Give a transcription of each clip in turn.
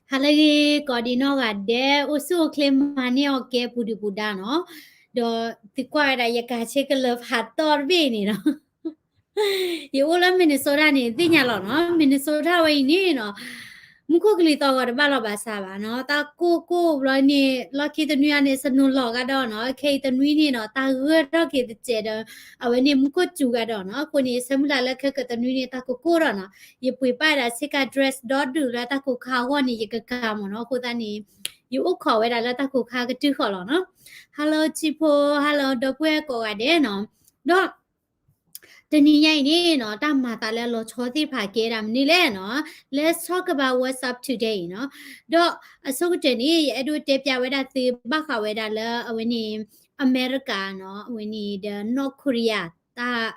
ဟါလၢအဂ့ၤ ကိးဒံနီၢ်ဂၤဒဲး အိၣ်ဆူၣ်အိၣ်ချ့မၤန့ၢ်အီၣ်ကဲပူၤဒုၣ်ပူၤဒါနီၤ, ဒီးသုကွၢ်ဝဲဒၣ်ယကၤဆ့ကလၢၤဖးတီၢ်တဘ့ၣ်န့ၣ်နီၤ, ယအိၣ်လၢ Minnesota န့ၣ် သ့ၣ်ညါလီၤနီၤ, Minnesota ဝဲအံၤန့ၣ်နီၤ, မူခိၣ်ကလံၤသီၣ်ဂီၤတဘၣ်လီၤဘၣ်ဆၣ်ဘၣ်နီၤ, တၢ်ကိၢ်ကိၢ်ဘျီန့ၣ် လီၢ်ခံတနွံအံၤန့ၣ် snow လီၤကဒီးနီၤ, ခဲအံၤတနွံန့ၣ်နီၤ တၢ်ဂၢၢ်ထီၣ်က့ၤတစဲးဒီး အဝဲန့ၣ်မူခိၣ်စူၤကဒီးနီၤ, အဃိန့ၣ် ဆၢမုၢ်လၢ်လၢခဲကတနွံန့ၣ် တၢ်ကကိၢ်ထီၣ်နီၤ, ယပှ့ၤပာ်ဒၣ်ဆ့ကၤ dress ဒီဒုၣ်လၢတၢ်ကိၢ်ခါအဂီၢ်န့ၣ် ယကကၤမ့ၢ်နီၤ, အဃိသတးန့ၣ် ယအိၣ်ခိးဝဲဒၣ်လၢတၢ်ကိၢ်ခါကတုၤဃီၤလီၤနီၤ, Hello ချံဖိ Hello ဒီပုၢ်ဝဲၢ်ကိးဂၤဒဲးနီၤ, ဒီး တနံၤညါအံၤန့ၣ်နီၤ တၢ်မၤသးလၢအလီၤဆီသ့ၣ်တဖၣ်ကဲဒၣ်မနုၤလဲၣ်နီၤ, Let's talk about what's up today နီၤ, ဒီးအဆိကတၢၢ်န့ၣ် ယအဲၣ်ဒိးတဲပၠးဝဲဒၣ်သုဘၣ်ဃးဝဲဒၣ်လၢအဝဲန့ၣ် အမဲရကၤနီၤ, အဝဲန့ၣ်ဒီး North Korea တၢ်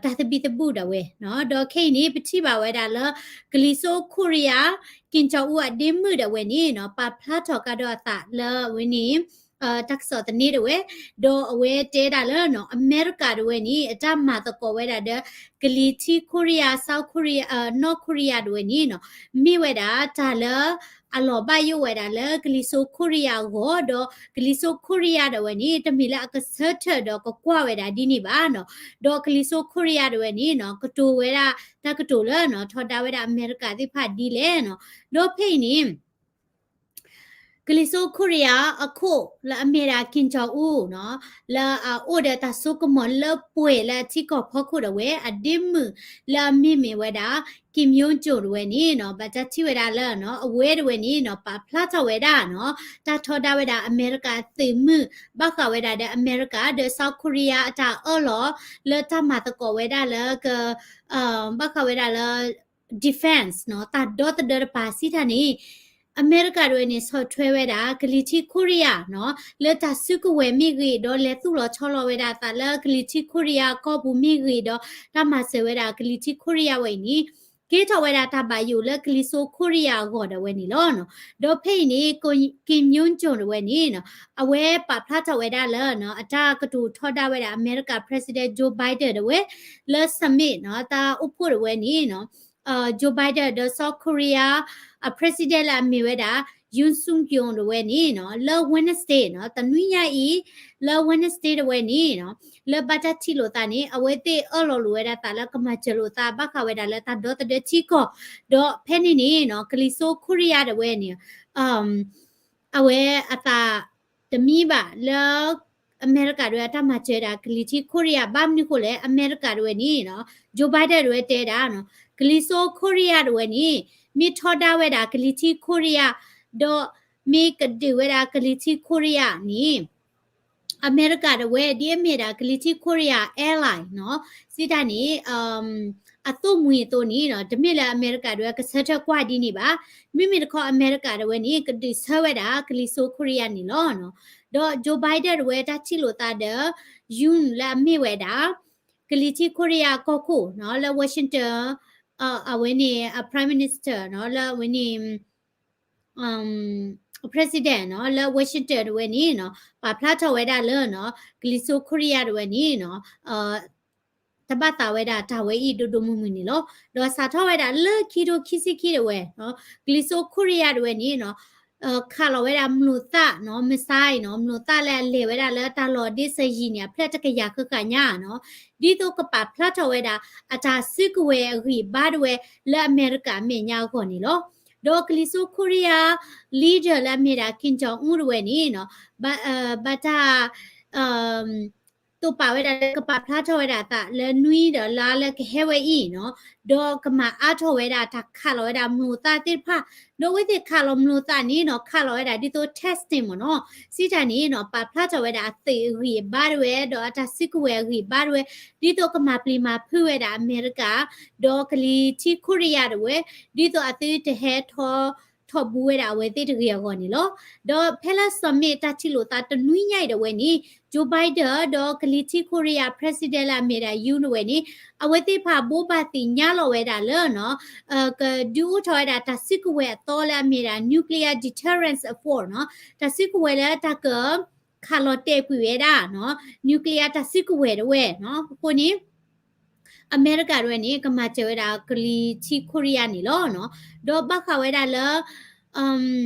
တၢ်သဘံၣ်သဘုၣ်ဒၣ်ဝဲနီၤ, ဒီးခဲအံၤန့ၣ် ပထံၣ်ဘၣ်ဝဲဒၣ်လၢ ကလံၤစိခိရံယါ က့ၣ်ကၠီအူအဒ့မုၣ်ဒၣ်ဝဲန့ၣ်နီၤ ပာ်ဖျါထီၣ်ကဒီးအသးလၢအဝဲန့ၣ် တၢ်ကစီၣ်သန့ဒၣ်ဝဲ, ဒီးအဝဲတဲဒၣ်လၢနီၤ အမဲရကၤဒၣ်ဝဲန့ၣ် အတၢ်မၤသကိးဝဲဒၣ်ဒီး ကလံၤထံခိရံယါ South Korea North Korea ဒၣ်ဝဲန့ၣ်နီၤ မ့ၢ်ဝဲဒၣ်တၢ်လၢ အလီၤဘၣ်ယိၣ်ဝဲဒၣ်လၢကလံၤစိခိရံယါအဂီၢ်, ဒီးကလံၤစိခိရံယါဒၣ်ဝဲန့ၣ် တမ့ၢ်လၢအကဆၢထၢၣ်ဒီးကကွၢ်ဝဲဒၣ်ဒ်န့ၣ်ဘၣ်နီၤ, ဒီးကလံၤစိခိရံယါဒၣ်ဝဲန့ၣ်နီၤ ကတိၤဝဲဒၣ် တၢ်ကတိၤလၢနီၤ ထီဒါဝဲဒၣ်အမဲရကၤသ့ၣ်တဖၣ်ဒ်လဲၣ်နီၤ, ဒီးဖဲအံၤန့ၣ် ကလံၤစိခိရံယါအခိၣ်လၢအမ့ၢ်ဒၣ် က့ၣ်ကၠီအူနီၤ လၢအအိၣ်ဒီးတၢ်စိကမီၤလၢပှဲၤလၢအထံကီၢ်ဖီခိၣ်ဒၣ်ဝဲ အဒ့မုၣ်လၢအမ့ၢ်မ့ၢ်ဝဲဒၣ် က့ၣ်မံယိကၠိၣ်ဒၣ်ဝဲန့ၣ်နီၤ ဘၣ်တၢ်ထံၣ်ဝဲဒၣ်လၢနီၤ အဝဲဒၣ်ဝဲန့ၣ်နီၤ ပာ်ဖျါထီၣ်ဝဲဒၣ်နီၤ တၢ်ထီဒါဝဲဒၣ်အမဲရကၤသုးမုၢ် ဘၣ်ဃးဝဲဒၣ်ဒီးအမဲရကၤဒီး South Korea အတၢ်အၢၣ်လီၤ လၢတၢ်မၤသကိးဝဲဒၣ်လၢက ဘၣ်ဃးဝဲဒၣ်လၢ defense နီၤ တၢ်ဒီသဒၢတပၤစံးတၢ်န့ၣ် အမဲရကၤဒၣ်ဝဲန့ၣ် ဆီၣ်ထွဲဝဲဒၣ် ကလံၤထံခိရံယါနီၤ လၢတၢ်စုကဝဲၤမ့ၢ်ဂ့ၤ ဒီးလဲၤသူၣ်လီၤဆီလီၤဝဲဒၣ်အသးလၢကလံၤထံခိရံယါအကီၢ်ပူၤမ့ၢ်ဂ့ၤဒီး တၢ်မၤစၢၤဝဲဒၣ်ကလံၤထံခိရံယါဝဲအံၤန့ၣ် ကဲထီၣ်ဝဲဒၣ်တၢ်ဘၣ်ယိၣ်လၢကလံၤစိခိရံယါအဂီၢ်ဒၣ်ဝဲန့ၣ်လီၤ. ဒီးဖဲအံၤန့ၣ် က့ၣ်မံယိကၠိၣ်ဒၣ်ဝဲန့ၣ်နီၤ အဝဲပာ်ဖျါထီၣ်ဝဲဒၣ်လၢနီၤ အတၢ်ကတိၤထီဒါဝဲဒၣ်အမဲရကၤ President Joe Biden ဒၣ်ဝဲ လၢ summit နီၤ တၢ်အိၣ်ဖှိၣ်ဒၣ်ဝဲန့ၣ်နီၤ Joe Biden ဒီး South Korea အ president လၢအမ့ၢ်ဝဲဒၣ် Yoon Suk Yeol ဒၣ်ဝဲန့ၣ်နီၤ လၢ Wednesday နီၤ တနွံညါအံၤ လၢ Wednesday ဒၣ်ဝဲန့ၣ်နီၤ လၢဘၣ်တၢ်ထံၣ်လိာ်သးန့ၣ် အဝဲသ့ၣ်အၢၣ်လီၤလိာ်ဝဲဒၣ်သးလၢကမၤစၢၤလိာ်သးဘၣ်ဃးဝဲဒၣ်လၢတၢ်ဒီသဒၢထံကီၢ် ဒီးဖဲန့ၣ်န့ၣ်နီၤ ကလံၤစိခိရံယါဒၣ်ဝဲန့ၣ် အဝဲအသးတမံဘၣ်လၢ အမဲရကၤဒၣ်ဝဲအတၢ်မၤစၢၤဒၣ်ကလံၤထံခိရံယါ ဘၣ်မနုၤဃိလဲၣ် အမဲရကၤဒၣ်ဝဲန့ၣ်နီၤ Joe Biden ဒၣ်ဝဲတဲဒၣ်နီၤ ကလံၤစိခိရံယါဒၣ်ဝဲန့ၣ် မ့ၢ်ထီဒါဝဲဒၣ်ကလံၤထံခိရံယါ ဒီးမ့ၢ်ကဒုးဝဲဒၣ်ကလံၤထံခိရံယါန့ၣ် အမဲရကၤဒၣ်ဝဲ ဒ်အမ့ၢ်ဒၣ်ကလံၤထံခိရံယါ ally နီၤ စံးတၢ်န့ၣ် အသိၣ်မှံၤအသိးန့ၣ်နီၤ တမ့ၢ်လၢအမဲရကၤဒၣ်ဝဲကဆၢထၢၣ်ကွၢ်ဒ်န့ၣ်ဘၣ်. မ့မ့ၢ်တခီအမဲရကၤဒၣ်ဝဲန့ၣ် ကဒုးဆၢဝဲဒၣ်ကလံၤစိခိရံယါန့ၣ်လီၤ. ဒီး Joe Biden ဒၣ်ဝဲတၢ်ထံၣ်လိာ်သးဒီး Yoon လၢအမ့ၢ်ဝဲဒၣ် ကလံၤထံခိရံယါအကီၢ်ခိၣ်နီၤ လၢ Washington အဝဲန့ၣ် အ Prime Minister နီၤ လၢအဝဲန့ၣ် President နီၤ လၢ Washington ဒၣ်ဝဲန့ၣ်နီၤ ပာ်ဖျါထီၣ်ဝဲဒၣ်လၢနီၤ ကလံၤစိခိရံယါဒၣ်ဝဲန့ၣ်နီၤ တဘၣ်သးဝဲဒၣ်တၢ်ဝဲအံၤဒိၣ်ဒိၣ်မုၢ်မုၢ်န့ၣ်လီၤ. ဒီးစးထီၣ်ဝဲဒၣ်လၢခံထိခံဆံခံဒၣ်ဝဲနီၤ ကလံၤစိခိရံယါဒၣ်ဝဲန့ၣ်နီၤ ခးလီၤဝဲဒၣ်မျိာ်သၣ်နီၤ missile နီၤ မျိာ်သၣ်လၢအလဲၤဝဲဒၣ်လၢတၢ်လီၢ်ဒ့စၢၤယံၤန့ၣ် အဖျၢၣ်တကယၤဃၣ်ဃၣ်ညါနီၤ ဒ်သိးကပာ်ဖျါထီၣ်ဝဲဒၣ် အတၢ်စုကဝဲၤအဂံၢ်အဘါဒၣ်ဝဲ လၢအမဲရကၤအမဲာ်ညါအဂီၢ်န့ၣ်လီၤ. ဒီးကလံၤစိခိရံယါ leader လၢအမ့ၢ်ဒၣ် Kim Jong Un ဒၣ်ဝဲန့ၣ်နီၤ ဘၣ်တၢ် တိာ်ပာ်ဝဲဒၣ်လၢကပာ်ဖျါထီၣ်ဝဲဒၣ်အသးလၢ နွံဒီးလါလၢကဟဲဝဲအံၤနီၤ, ဒီးကမၤအါထီၣ်ဝဲဒၣ်တၢ်ခးလီၤဝဲဒၣ်မျိာ်သၣ်သ့ၣ်တဖၣ်, ဒီးအဝဲသ့ၣ်ခးလီၤမျိာ်သၣ်န့ၣ်နီၤ, ခးလီၤဝဲဒၣ်ဒ်သိး testing မ့ၢ်နီၤ, စံးတၢ်န့ၣ်နီၤ ပာ်ဖျါထီၣ်ဝဲဒၣ်အသုးအဂံၢ်အဘါဒၣ်ဝဲ ဒီးအတၢ်စုကဝဲၤအဂံၢ်အဘါဒၣ်ဝဲ ဒ်သိးကမၤပျံၤမၤဖုးဝဲဒၣ်အမဲရကၤ ဒီးကလံၤထံခိရံယါဒၣ်ဝဲ ဒ်သိးအသုတဟဲထီၣ် ထီၣ်ဘူးဝဲဒၣ်အဝဲသ့ၣ်တဂ့ၤအဂီၢ်န့ၣ်လီၤ. ဒီးဖဲလၢ summit တၢ်ထံၣ်လိာ်သးတနွံညါအံၤဒၣ်ဝဲန့ၣ် Joe Biden ဒီးကလံၤထံခိရံယါ president လၢအမ့ၢ်ဒၣ် Yoon ဒၣ်ဝဲန့ၣ် အဝဲသ့ၣ်တဖၣ်ဘိးဘၣ်သ့ၣ်ညါလီၤဝဲဒၣ်လၢနီၤ ကဒုးအိၣ်ထီၣ်ဝဲဒၣ်တၢ်စုကဝဲၤအသီလၢအမ့ၢ်ဒၣ် nuclear deterrence force နီၤ, တၢ်စုကဝဲၤလၢတၢ်က ခးလီၤတဲာ်ကွံာ်ဝဲဒၣ်နီၤ nuclear တၢ်စုကဝဲၤဒၣ်ဝဲနီၤ. အဃိန့ၣ် အမဲရကၤတဝဲန့ၣ် ကမၤစၢၤဝဲဒၣ်ကလံၤထံးခိရံယါန့ၣ်လီၤနီၤ. ဒီးဘၣ်ဃးဝဲဒၣ်လၢ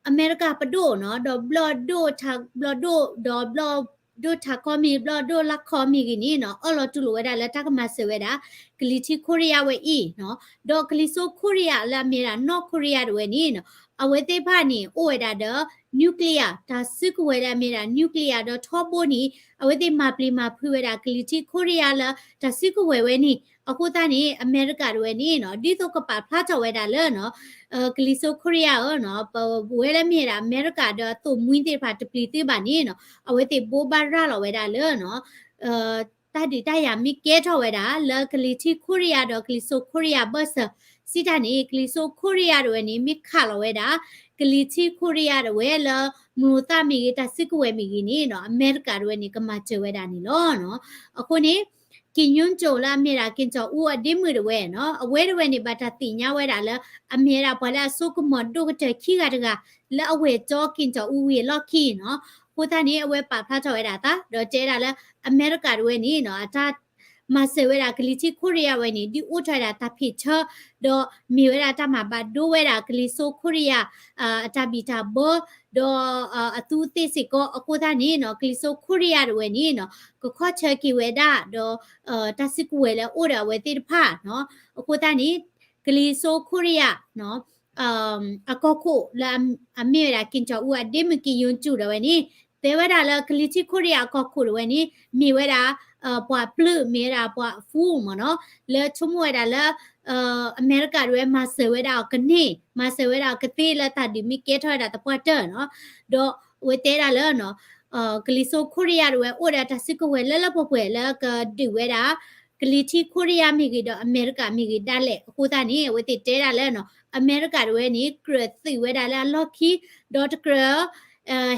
အမဲရကၤပဒိၣ်နီၤ, ဒီးဘျီၣ်ဒိၣ်ထး ဘျီၣ်ဒိၣ် ဒီးဘျီၣ်ဒိၣ်ထးခီမ့ၢ်ဂ့ၤ ဘျီၣ်ဒိၣ်လါခီမ့ၢ်ဂ့ၤန့ၣ်နီၤ, အၢၣ်လီၤတူၢ်လိာ်ဝဲဒၣ်လၢတၢ်ကမၤစၢၤဝဲဒၣ် ကလံၤထံးခိရံယါဝဲအံၤနီၤ. ဒီးကလံၤစိးခိရံယါလၢအမ့ၢ်ဒၣ် နီၢ်ခိရံယါတဝဲန့ၣ်နီၤ, အဝဲသ့ၣ်တဖၣ်န့ၣ် အိၣ်ဝဲဒၣ်ဒီး nuclear တၢ်စုကဝဲၤလၢအမ့ၢ်ဒၣ် nuclear ဒီးထီဘိန့ၣ် အဝဲသ့ၣ်မၤပျံၤမၤဖုးဝဲဒၣ်ကလံၤထံးခိရံယါလၢတၢ်စုကဝဲၤဝဲန့ၣ်. အဃိသတးန့ၣ် အမဲရကၤတဝဲန့ၣ်နီၤ ဒ်သိးကပာ်ဖျါထီၣ်ဝဲဒၣ်လၢနီၤ ကလံၤစိးခိရံယါဧၢနီၤ, ပဝဲလၢမ့ၢ်ဝဲဒၣ်အမဲရကၤဒီးအသိးမှံသ့ၣ်တဖၣ်တပျံၤသုဘၣ်န့ၣ်နီၤ, အဝဲသ့ၣ်ဘိးဘၣ်ရၤလီၤဝဲဒၣ်လၢနီၤ တၢ်ဒုးတၢ်ယၤမ့ၢ်ကဲထီၣ်ဝဲဒၣ်လၢကလံၤထံးခိရံယါဒီးကလံၤစိးခိရံယါအဘၢၣ်စၢၤ စံးတၢ်န့ၣ် ကလံၤစိးခိရံယါတဝဲန့ၣ် မ့ၢ်ခးလီၤဝဲဒၣ် ကလံၤထံးခိရံယါတဝဲလၢ မလိၤသၣ်မ့ၢ်ဂ့ၤ တၢ်စုကဝဲၤမ့ၢ်ဂ့ၤန့ၣ်နီၤ အမဲရကၤတဝဲန့ၣ် ကမၤစၢၤဝဲဒၣ်န့ၣ်လီၤနီၤ. အဃိန့ၣ် ကံၣ်ညိကၠိလၢအမ့ၢ်ဒၣ်က့ၣ်ကၠီၣ်အူအဒ့မုၣ်တဝဲနီၤ အဝဲတဝဲန့ၣ် ဘၣ်တၢ်သ့ၣ်ညါဝဲဒၣ်လၢ အမ့ၢ်ဝဲဒၣ်ပှၤလၢအစိကမီၤဒိၣ်ကတၢၢ်ခံဂၤတဂၤ လၢအဝဲၢ်ကၠီက့ၣ်ကၠီၣ်အူဝံၤအလီၢ်ခံနီၤ. အဃိသတးန့ၣ် အဝဲပာ်ဖျါထီၣ်ဝဲဒၣ်အသး ဒီးတဲဒၣ်လၢ အမဲရကၤတဝဲန့ၣ်နီၤ အတၢ် မၤစၢၤဝဲဒၣ်ကလံၤထံးခိရံယါဝဲန့ၣ် ဒုးအိၣ်ထီၣ်ဝဲဒၣ်တၢ်ဖ့ၣ်ဆၢ ဒီးမ့ၢ်ဝဲဒၣ်တၢ်မၤဘၣ်ဒိဝဲဒၣ်ကလံၤစိးခိရံယါ အတၢ်ဘံၣ်တၢ်ဘၢ ဒီးအသူးသ့ၣ်စ့ၢ်ကီး. အဃိသတးန့ၣ်နီၤ ကလံၤစိးခိရံယါတဝဲန့ၣ်နီၤ ကခီၣ်ဆၢက့ၤဝဲဒၣ် ဒီး တၢ်စုကဝဲၤလၢအအိၣ်ဒီးအဝဲသ့ၣ်တဖၣ်နီၤ. အဃိသတးန့ၣ် ကလံၤစိးခိရံယါ အကီၢ်ခိၣ်လၢအမ့ၢ်ဝဲဒၣ် က့ၣ်ကၠီၣ်အူအဒ့မုၣ် က့ၣ်ယိၤကၠူၣ် ဒၣ်ဝဲန့ၣ် တဲဝဲဒၣ်လၢကလံၤထံးခိရံယါအကီၢ်ခိၣ်ဒၣ်ဝဲန့ၣ် မ့ၢ်ဝဲဒၣ် ပှၤပျုၢ် မ့ၢ်ဝဲဒၣ်ပှၤအဖူမ့ၢ်နီၤ လၢဆိကမိၣ်ဝဲဒၣ်လၢ အမဲရကၤဒၣ်ဝဲမၤစၢၤဝဲဒၣ်အီၤကန့ၢ် မၤစၢၤဝဲဒၣ်အီၤကသ့လၢတၢ်ဒုးမ့ၢ်ကဲထီၣ်ဝဲဒၣ်သပှၢ်တၢၢ်နီၤ. ဒီးအဝဲတဲဒၣ်လၢ ကလံၤစိးခိရံယါဒၣ်ဝဲအိၣ်ဒီးတၢ်စုကဝဲၤလၢလၢပှဲၤပှဲၤလၢကဒုးဝဲဒၣ် ကလံၤထံးခိရံယါမ့ၢ်ဂ့ၤဒီးအမဲရကၤမ့ၢ်ဂ့ၤဒၣ်လဲာ်. အဃိသတးန့ၣ် အဝဲသ့ၣ်တဲဒၣ်လၢ အမဲရကၤဒၣ်ဝဲန့ၣ် ကြၢးသုးဝဲဒၣ်လၢအလီၢ်ခံ ဒီးတကြၢး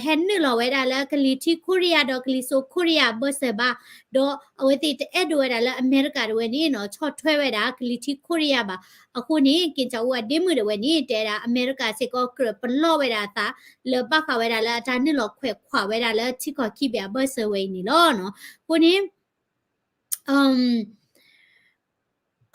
ဟဲနုာ်လီၤဝဲဒၣ်လၢကလံၤထံးခိရံယါဒီးကလံၤစိးခိရံယါအဘၢၣ်စၢၤဘၣ်, ဒီးအဝဲသ့ၣ်တအဲၣ်ဒိးဝဲဒၣ်လၢအမဲရကၤဒၣ်ဝဲန့ၣ်နီၤ ဆီၣ်ထွဲဝဲဒၣ်ကလံၤထံးခိရံယါဘၣ်. အဃိန့ၣ် က့ၣ်ကၠီၣ်အူအဒ့မုၣ်ဒၣ်ဝဲန့ၣ် တဲဒၣ်အမဲရကၤစ့ၢ်ကီးကြၢးပလီၢ်ဝဲဒၣ်အသး လၢဘၣ်ဃးဝဲဒၣ်လၢအတၢ်နုာ်လီၤခွဲးခွးဝဲဒၣ်လၢထံကီၢ်ခံဘ့ၣ်အဘၢၣ်စၢၤဝဲအံၤန့ၣ်လီၤ. အဃိန့ၣ်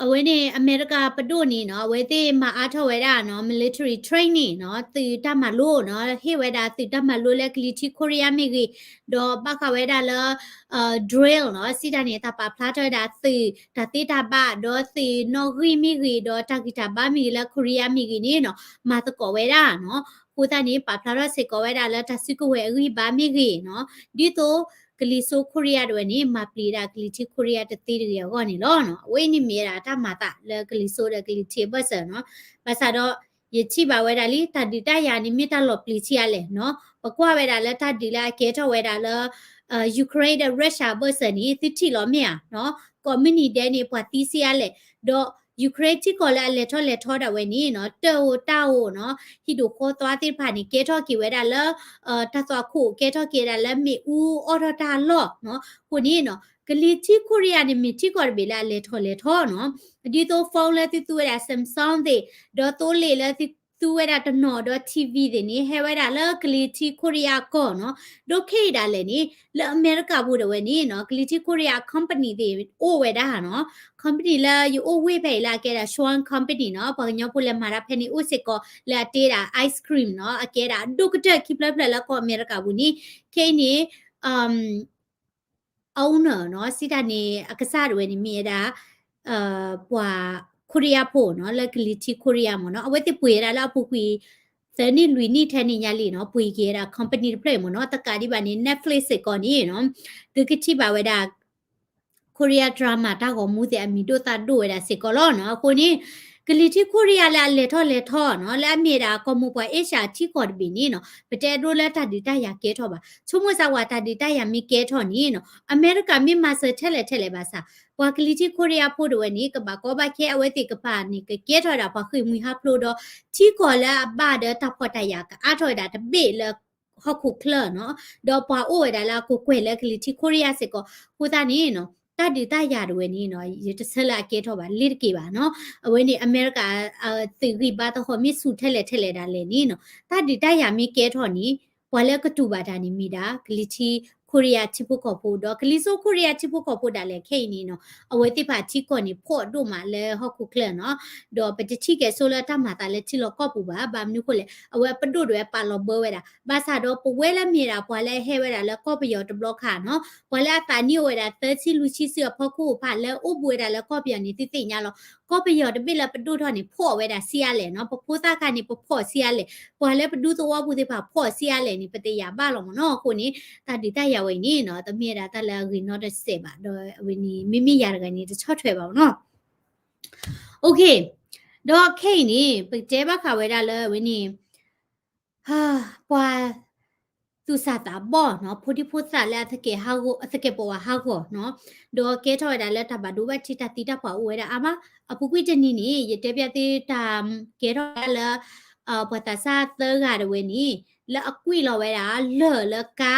အဝဲန့ၣ် အမဲရကၤပဒိၣ်န့ၣ်နီၤ အဝဲသ့ၣ်မၤအါထီၣ်ဝဲဒၣ်နီၤ military training နီၤ သုးတၢ်မၤလိနီၤ ဟ့ၣ်ဝဲဒၣ်သုးတၢ်မၤလိလၢကလံၤထံးခိရံယါမ့ၢ်ဂ့ၤ, ဒီးဘၣ်ဃးဝဲဒၣ်လၢ drill နီၤ စံးတၢ်န့ၣ် တၢ်ပာ်ဖျါထီၣ်ဝဲဒၣ်သုးတၢ်သ့တၢ်ဘၣ် ဒီးသုးနီၣ်ဂံၢ်မ့ၢ်ဂ့ၤ ဒီးတၢ်ဂံၢ်တၢ်ဘါမ့ၢ်ဂ့ၤလၢ Korea မ့ၢ်ဂ့ၤန့ၣ်နီၤ မၤသကိးဝဲဒၣ်နီၤ. အဃိသတးန့ၣ် ပာ်ဖျါထီၣ်စ့ၢ်ကီးဝဲဒၣ်လၢတၢ်စုကဝဲၤအဂံၢ်ဘါမ့ၢ်ဂ့ၤနီၤ ဒ်သိး ကလံၤစိးခိရံယါဒၣ်ဝဲန့ၣ် မၤပျံၤဒၣ်ကလံၤထံးခိရံယါတသ့တဂ့ၤအဂီၢ်န့ၣ်လီၤ. အဝဲအံၤန့ၣ်မ့ၢ်ဝဲဒၣ်တၢ်မၤသးလၢကလံၤစိးဒီးကလံၤထံးအဘၢၣ်စၢၤနီၤ. ဘၣ်ဆၣ်ဒီး ယထံၣ်ဘၣ်ဝဲဒၣ်လံ တၢ်ဒုးတၢ်ယၤန့ၣ်မ့ၢ်တၢ်လီၤပျံၤဆံးအါလဲၣ်နီၤ. ပကွၢ်ဝဲဒၣ်လၢတၢ်ဒုးလၢအကဲထီၣ်ဝဲဒၣ်လၢ Ukraine ဒီး Russia အဘၢၣ်စၢၤန့ၣ် သုထံၣ်လီၤမ့ၢ်ဧါနီၤ. ကိးမုၢ်နံၤဒဲးန့ၣ် ပှၤသံဆံးအါလဲၣ်, ဒီး Ukraine ထံကီၢ်လၢအလဲၤထီၣ်လဲၤထီဒၣ်ဝဲန့ၣ်နီၤ တၢ်အိၣ်တၢ်အိၣ်နီၤ ဟံၣ်ဒိၣ်ဃီသွါသ့ၣ်တဖၣ်န့ၣ် ကဲထီၣ်က့ၤဝဲဒၣ်လၢ တၢ်သွၣ်ခိၣ် ကဲထီၣ်က့ၤဝဲဒၣ်လၢမ့ၣ်အူအီၣ်ထီၣ်တၢ်အလီၢ်နီၤ. အဃိန့ၣ်နီၤ ကလံၤထံးခိရံယါန့ၣ် မ့ၢ်ထံကီၢ်တဘ့ၣ်လၢအလဲၤထီၣ်လဲၤထီနီၤ. ဒ်သိး phone လၢသုသူဝဲဒၣ် Samsung သ့ၣ် ဒီးသိလ့ၣ်လၢသုသူဝဲဒၣ်တနီၤဒီး T V သ့ၣ်န့ၣ် ဟဲဝဲဒၣ်လၢကလံၤထံးခိရံယါအကီၢ်နီၤ. ဒီးခဲအံၤဒၣ်လဲာ်န့ၣ် လၢအမဲရကၤပူၤဒၣ်ဝဲန့ၣ်နီၤ ကလံၤထံးခိရံယါအ company သ့ၣ်အိၣ်ဝဲဒၣ်နီၤ. company လၢယအိၣ်ဝ့ၢ်ဖဲအံၤလၢအကဲဒၣ် Shuang company နီၤ ပှၤကညီဖိလဲၤမၤတၢ်ဖဲန့ၣ်အိၣ်စ့ၢ်ကီး လၢအတ့ဒၣ် ice cream နီၤ အကဲဒၣ်အဒိၣ်ကတၢၢ်ခံဖျၢၣ်ဖျၢၣ်လၢကီၢ်အမဲရကၤပူၤန့ၣ် ခဲအံၤန့ၣ် owner နီၤ စံးတၢ်န့ၣ် အကစၢ်ဒၣ်ဝဲန့ၣ် မ့ၢ်ဝဲဒၣ် ပှၤခိရံယါဖိနီၤ လၢကလံၤထံးခိရံယါမ့ၢ်နီၤ အဝဲသ့ၣ်ပှ့ၤဝဲဒၣ်လၢအပူၤကွံာ် သၢနံၣ်လွံၢ်နံၣ်ထဲန့ၣ်ညါလံနီၤ ပှ့ၤက့ၤဝဲဒၣ် company တဖျၢၣ်အံၤမ့ၢ်နီၤ တကးဒံးဘၣ်န့ၣ် Netflix စ့ၢ်ကီးန့ၣ်နီၤ သုကထံၣ်ဘၣ်ဝဲဒၣ် Korea drama တၢ်ဂီၤမူသ့ၣ်အမံၤဒိၣ်သၣ်ဒိၣ်ဝဲဒၣ်စ့ၢ်ကီးလီၤနီၤ. အဃိန့ၣ် ကလံၤထံးခိရံယါလၢအလဲၤထီၣ်လဲၤထီနီၤ လၢအမ့ၢ်ဒၣ်ကီၢ်မိၢ်ပှၢ်အ့ၡၢၣ်ထံကီၢ်တဘ့ၣ်န့ၣ်နီၤ ပတအဲၣ်ဒိးလၢတၢ်ဒုးတၢ်ယၤကဲထီၣ်ဘၣ်. ဆိကမိၣ်စ့ၢ်ဝဲတၢ်ဒုးတၢ်ယၤမ့ၢ်ကဲထီၣ်န့ၣ်နီၤ အမဲရကၤမ့ၢ်မၤစၢၤထဲလဲၣ်ထဲလဲၣ်ဘၣ်ဆၣ် ပှၤကလံၤထံးခိရံယါဖိဒၣ်ဝဲန့ၣ် ကဘၣ်ကီဘၣ်ခဲ အဝဲသ့ၣ်ကပၤန့ၣ် ကကဲထီၣ်ဝဲဒၣ်ပှၤဃ့ၢ်မှံဟးဖျိးဒီး ထံကီၢ်လၢအဘၣ်ဒီးတၢ်ဖှီၣ်တၢ်ယာ်ကအါထီၣ်ဝဲဒၣ်တဘ့ၣ်လၢ ဟီၣ်ခိၣ်ချၢနီၤ ဒီးပှၤအိၣ်ဝဲဒၣ်လၢအကကွဲၢ်လၢကလံၤထံးခိရံယါစ့ၢ်ကီး အဃိသတးန့ၣ်နီၤ တၢ်ဒုးတၢ်ယၤဒၣ်ဝဲန့ၣ်နီၤ ယတဆၢလၢအကဲထီၣ်ဘၣ် လ့ၤတက့ၢ်ဘၣ်နီၤ အဝဲန့ၣ် အမဲရကၤ သုးဂံၢ်ဘါသဟီၣ်မ့ၢ်ဆူၣ်ထဲလဲၣ်ထဲလဲၣ်ဒၣ်လဲာ်န့ၣ်နီၤ တၢ်ဒုးတၢ်ယၤမ့ၢ်ကဲထီၣ်န့ၣ် ပှၤလၢကတူၢ်ဘၣ်တၢ်န့ၣ်မ့ၢ်ဒၣ် ကလံၤထံး ခိရံယါထံဖိကီၢ်ဖိ ဒီးကလံၤစိးခိရံယါထံဖိကီၢ်ဖိဒၣ်လဲာ်ခဲအံၤန့ၣ်နီၤ အဝဲသ့ၣ်တဖၣ်ထံကီၢ်န့ၣ် ဖှီၣ်ဒိၣ်မးလၢဟီၣ်ခိၣ်ချၢနီၤ, ဒီးပတထံၣ်ကဲၤဆိလၢတၢ်မၤသးလၢထံလီၢ်ကီၢ်ပူၤဘၣ်, ဘၣ်မနုၤဃိလဲၣ် အဝဲအပဒိၣ်ဒၣ်ဝဲပာ်လီၤဘၢဝဲဒၣ်, ဘၣ်ဆၣ်ဒီးပဝဲလၢမ့ၢ်ဒၣ်ပှၤလၢအဟဲဝဲဒၣ်လၢကီၢ်ပယီၤတဘျီခါနီၤ, ပှၤလၢအသးနံၣ်အိၣ်ဝဲဒၣ်လၢကီၢ်ပယီၤတဘျီခါနီၤ, ပှၤလၢအသးနံၣ်အိၣ်ဝဲဒၣ်လၢကီၢ်ပယီၤန့ၣ် သုသ့ၣ်ညါလီၤ, ကီၢ်ပယီၤတဘ့ၣ်လၢပဒိၣ်ထီၣ်န့ၣ် ဖှီၣ်ဝဲဒၣ်ဆံးအါလဲၣ်နီၤ, ပဖိသၣ်ခါန့ၣ် ပဖှီၣ်ဆံးအါလဲၣ်, ပှၤလၢပဒူသဝီပူၤသ့ၣ်တဖၣ်ဖှီၣ်ဆံးအါလဲၣ်န့ၣ် ပတယာ်ဘၣ်လီၤမ့ၢ်နီၤ, အဃိန့ၣ် တၢ်ဒုးတၢ်ယၤဝဲအံၤန့ၣ်နီၤ တမ့ၢ်ဝဲဒၣ်တၢ်လၢအဂ့ၤနီတစဲးဘၣ်, ဒီးအဝဲန့ၣ် မ့မ့ၢ်ယၤတဂၤန့ၣ် တဆီၣ်ထွဲဘၣ်မ့ၢ်နီၤ. အိၣ်ခ့, ဒီးခဲအံၤန့ၣ် ပကတဲဘၣ်ဃးဝဲဒၣ်လၢအဝဲန့ၣ် ပှၤသူၣ်စၢ်သးဘီၣ်နီၤ, ဖိဒံဖိသၣ်လၢအသကဲးပဝးဟးဂီၤနီၤ, ဒီးကဲထီၣ်ဝဲဒၣ်လၢတၢ်ဘၣ်ဒိဘၣ်ထံးတၢ်သံတၢ်ပှၢ်အိၣ်ဝဲဒၣ်အါမး, အပူၤကွံာ်တနံၤန့ၣ် ယတဲပျးသုတၢ်ကဲထီၣ်ဝဲဒၣ်လၢ ပှၤသးစၢ်သၢဂၤတဝဲန့ၣ် လၢအကွံာ်လီၤဝဲဒၣ်လၢၢ်လၢကါ,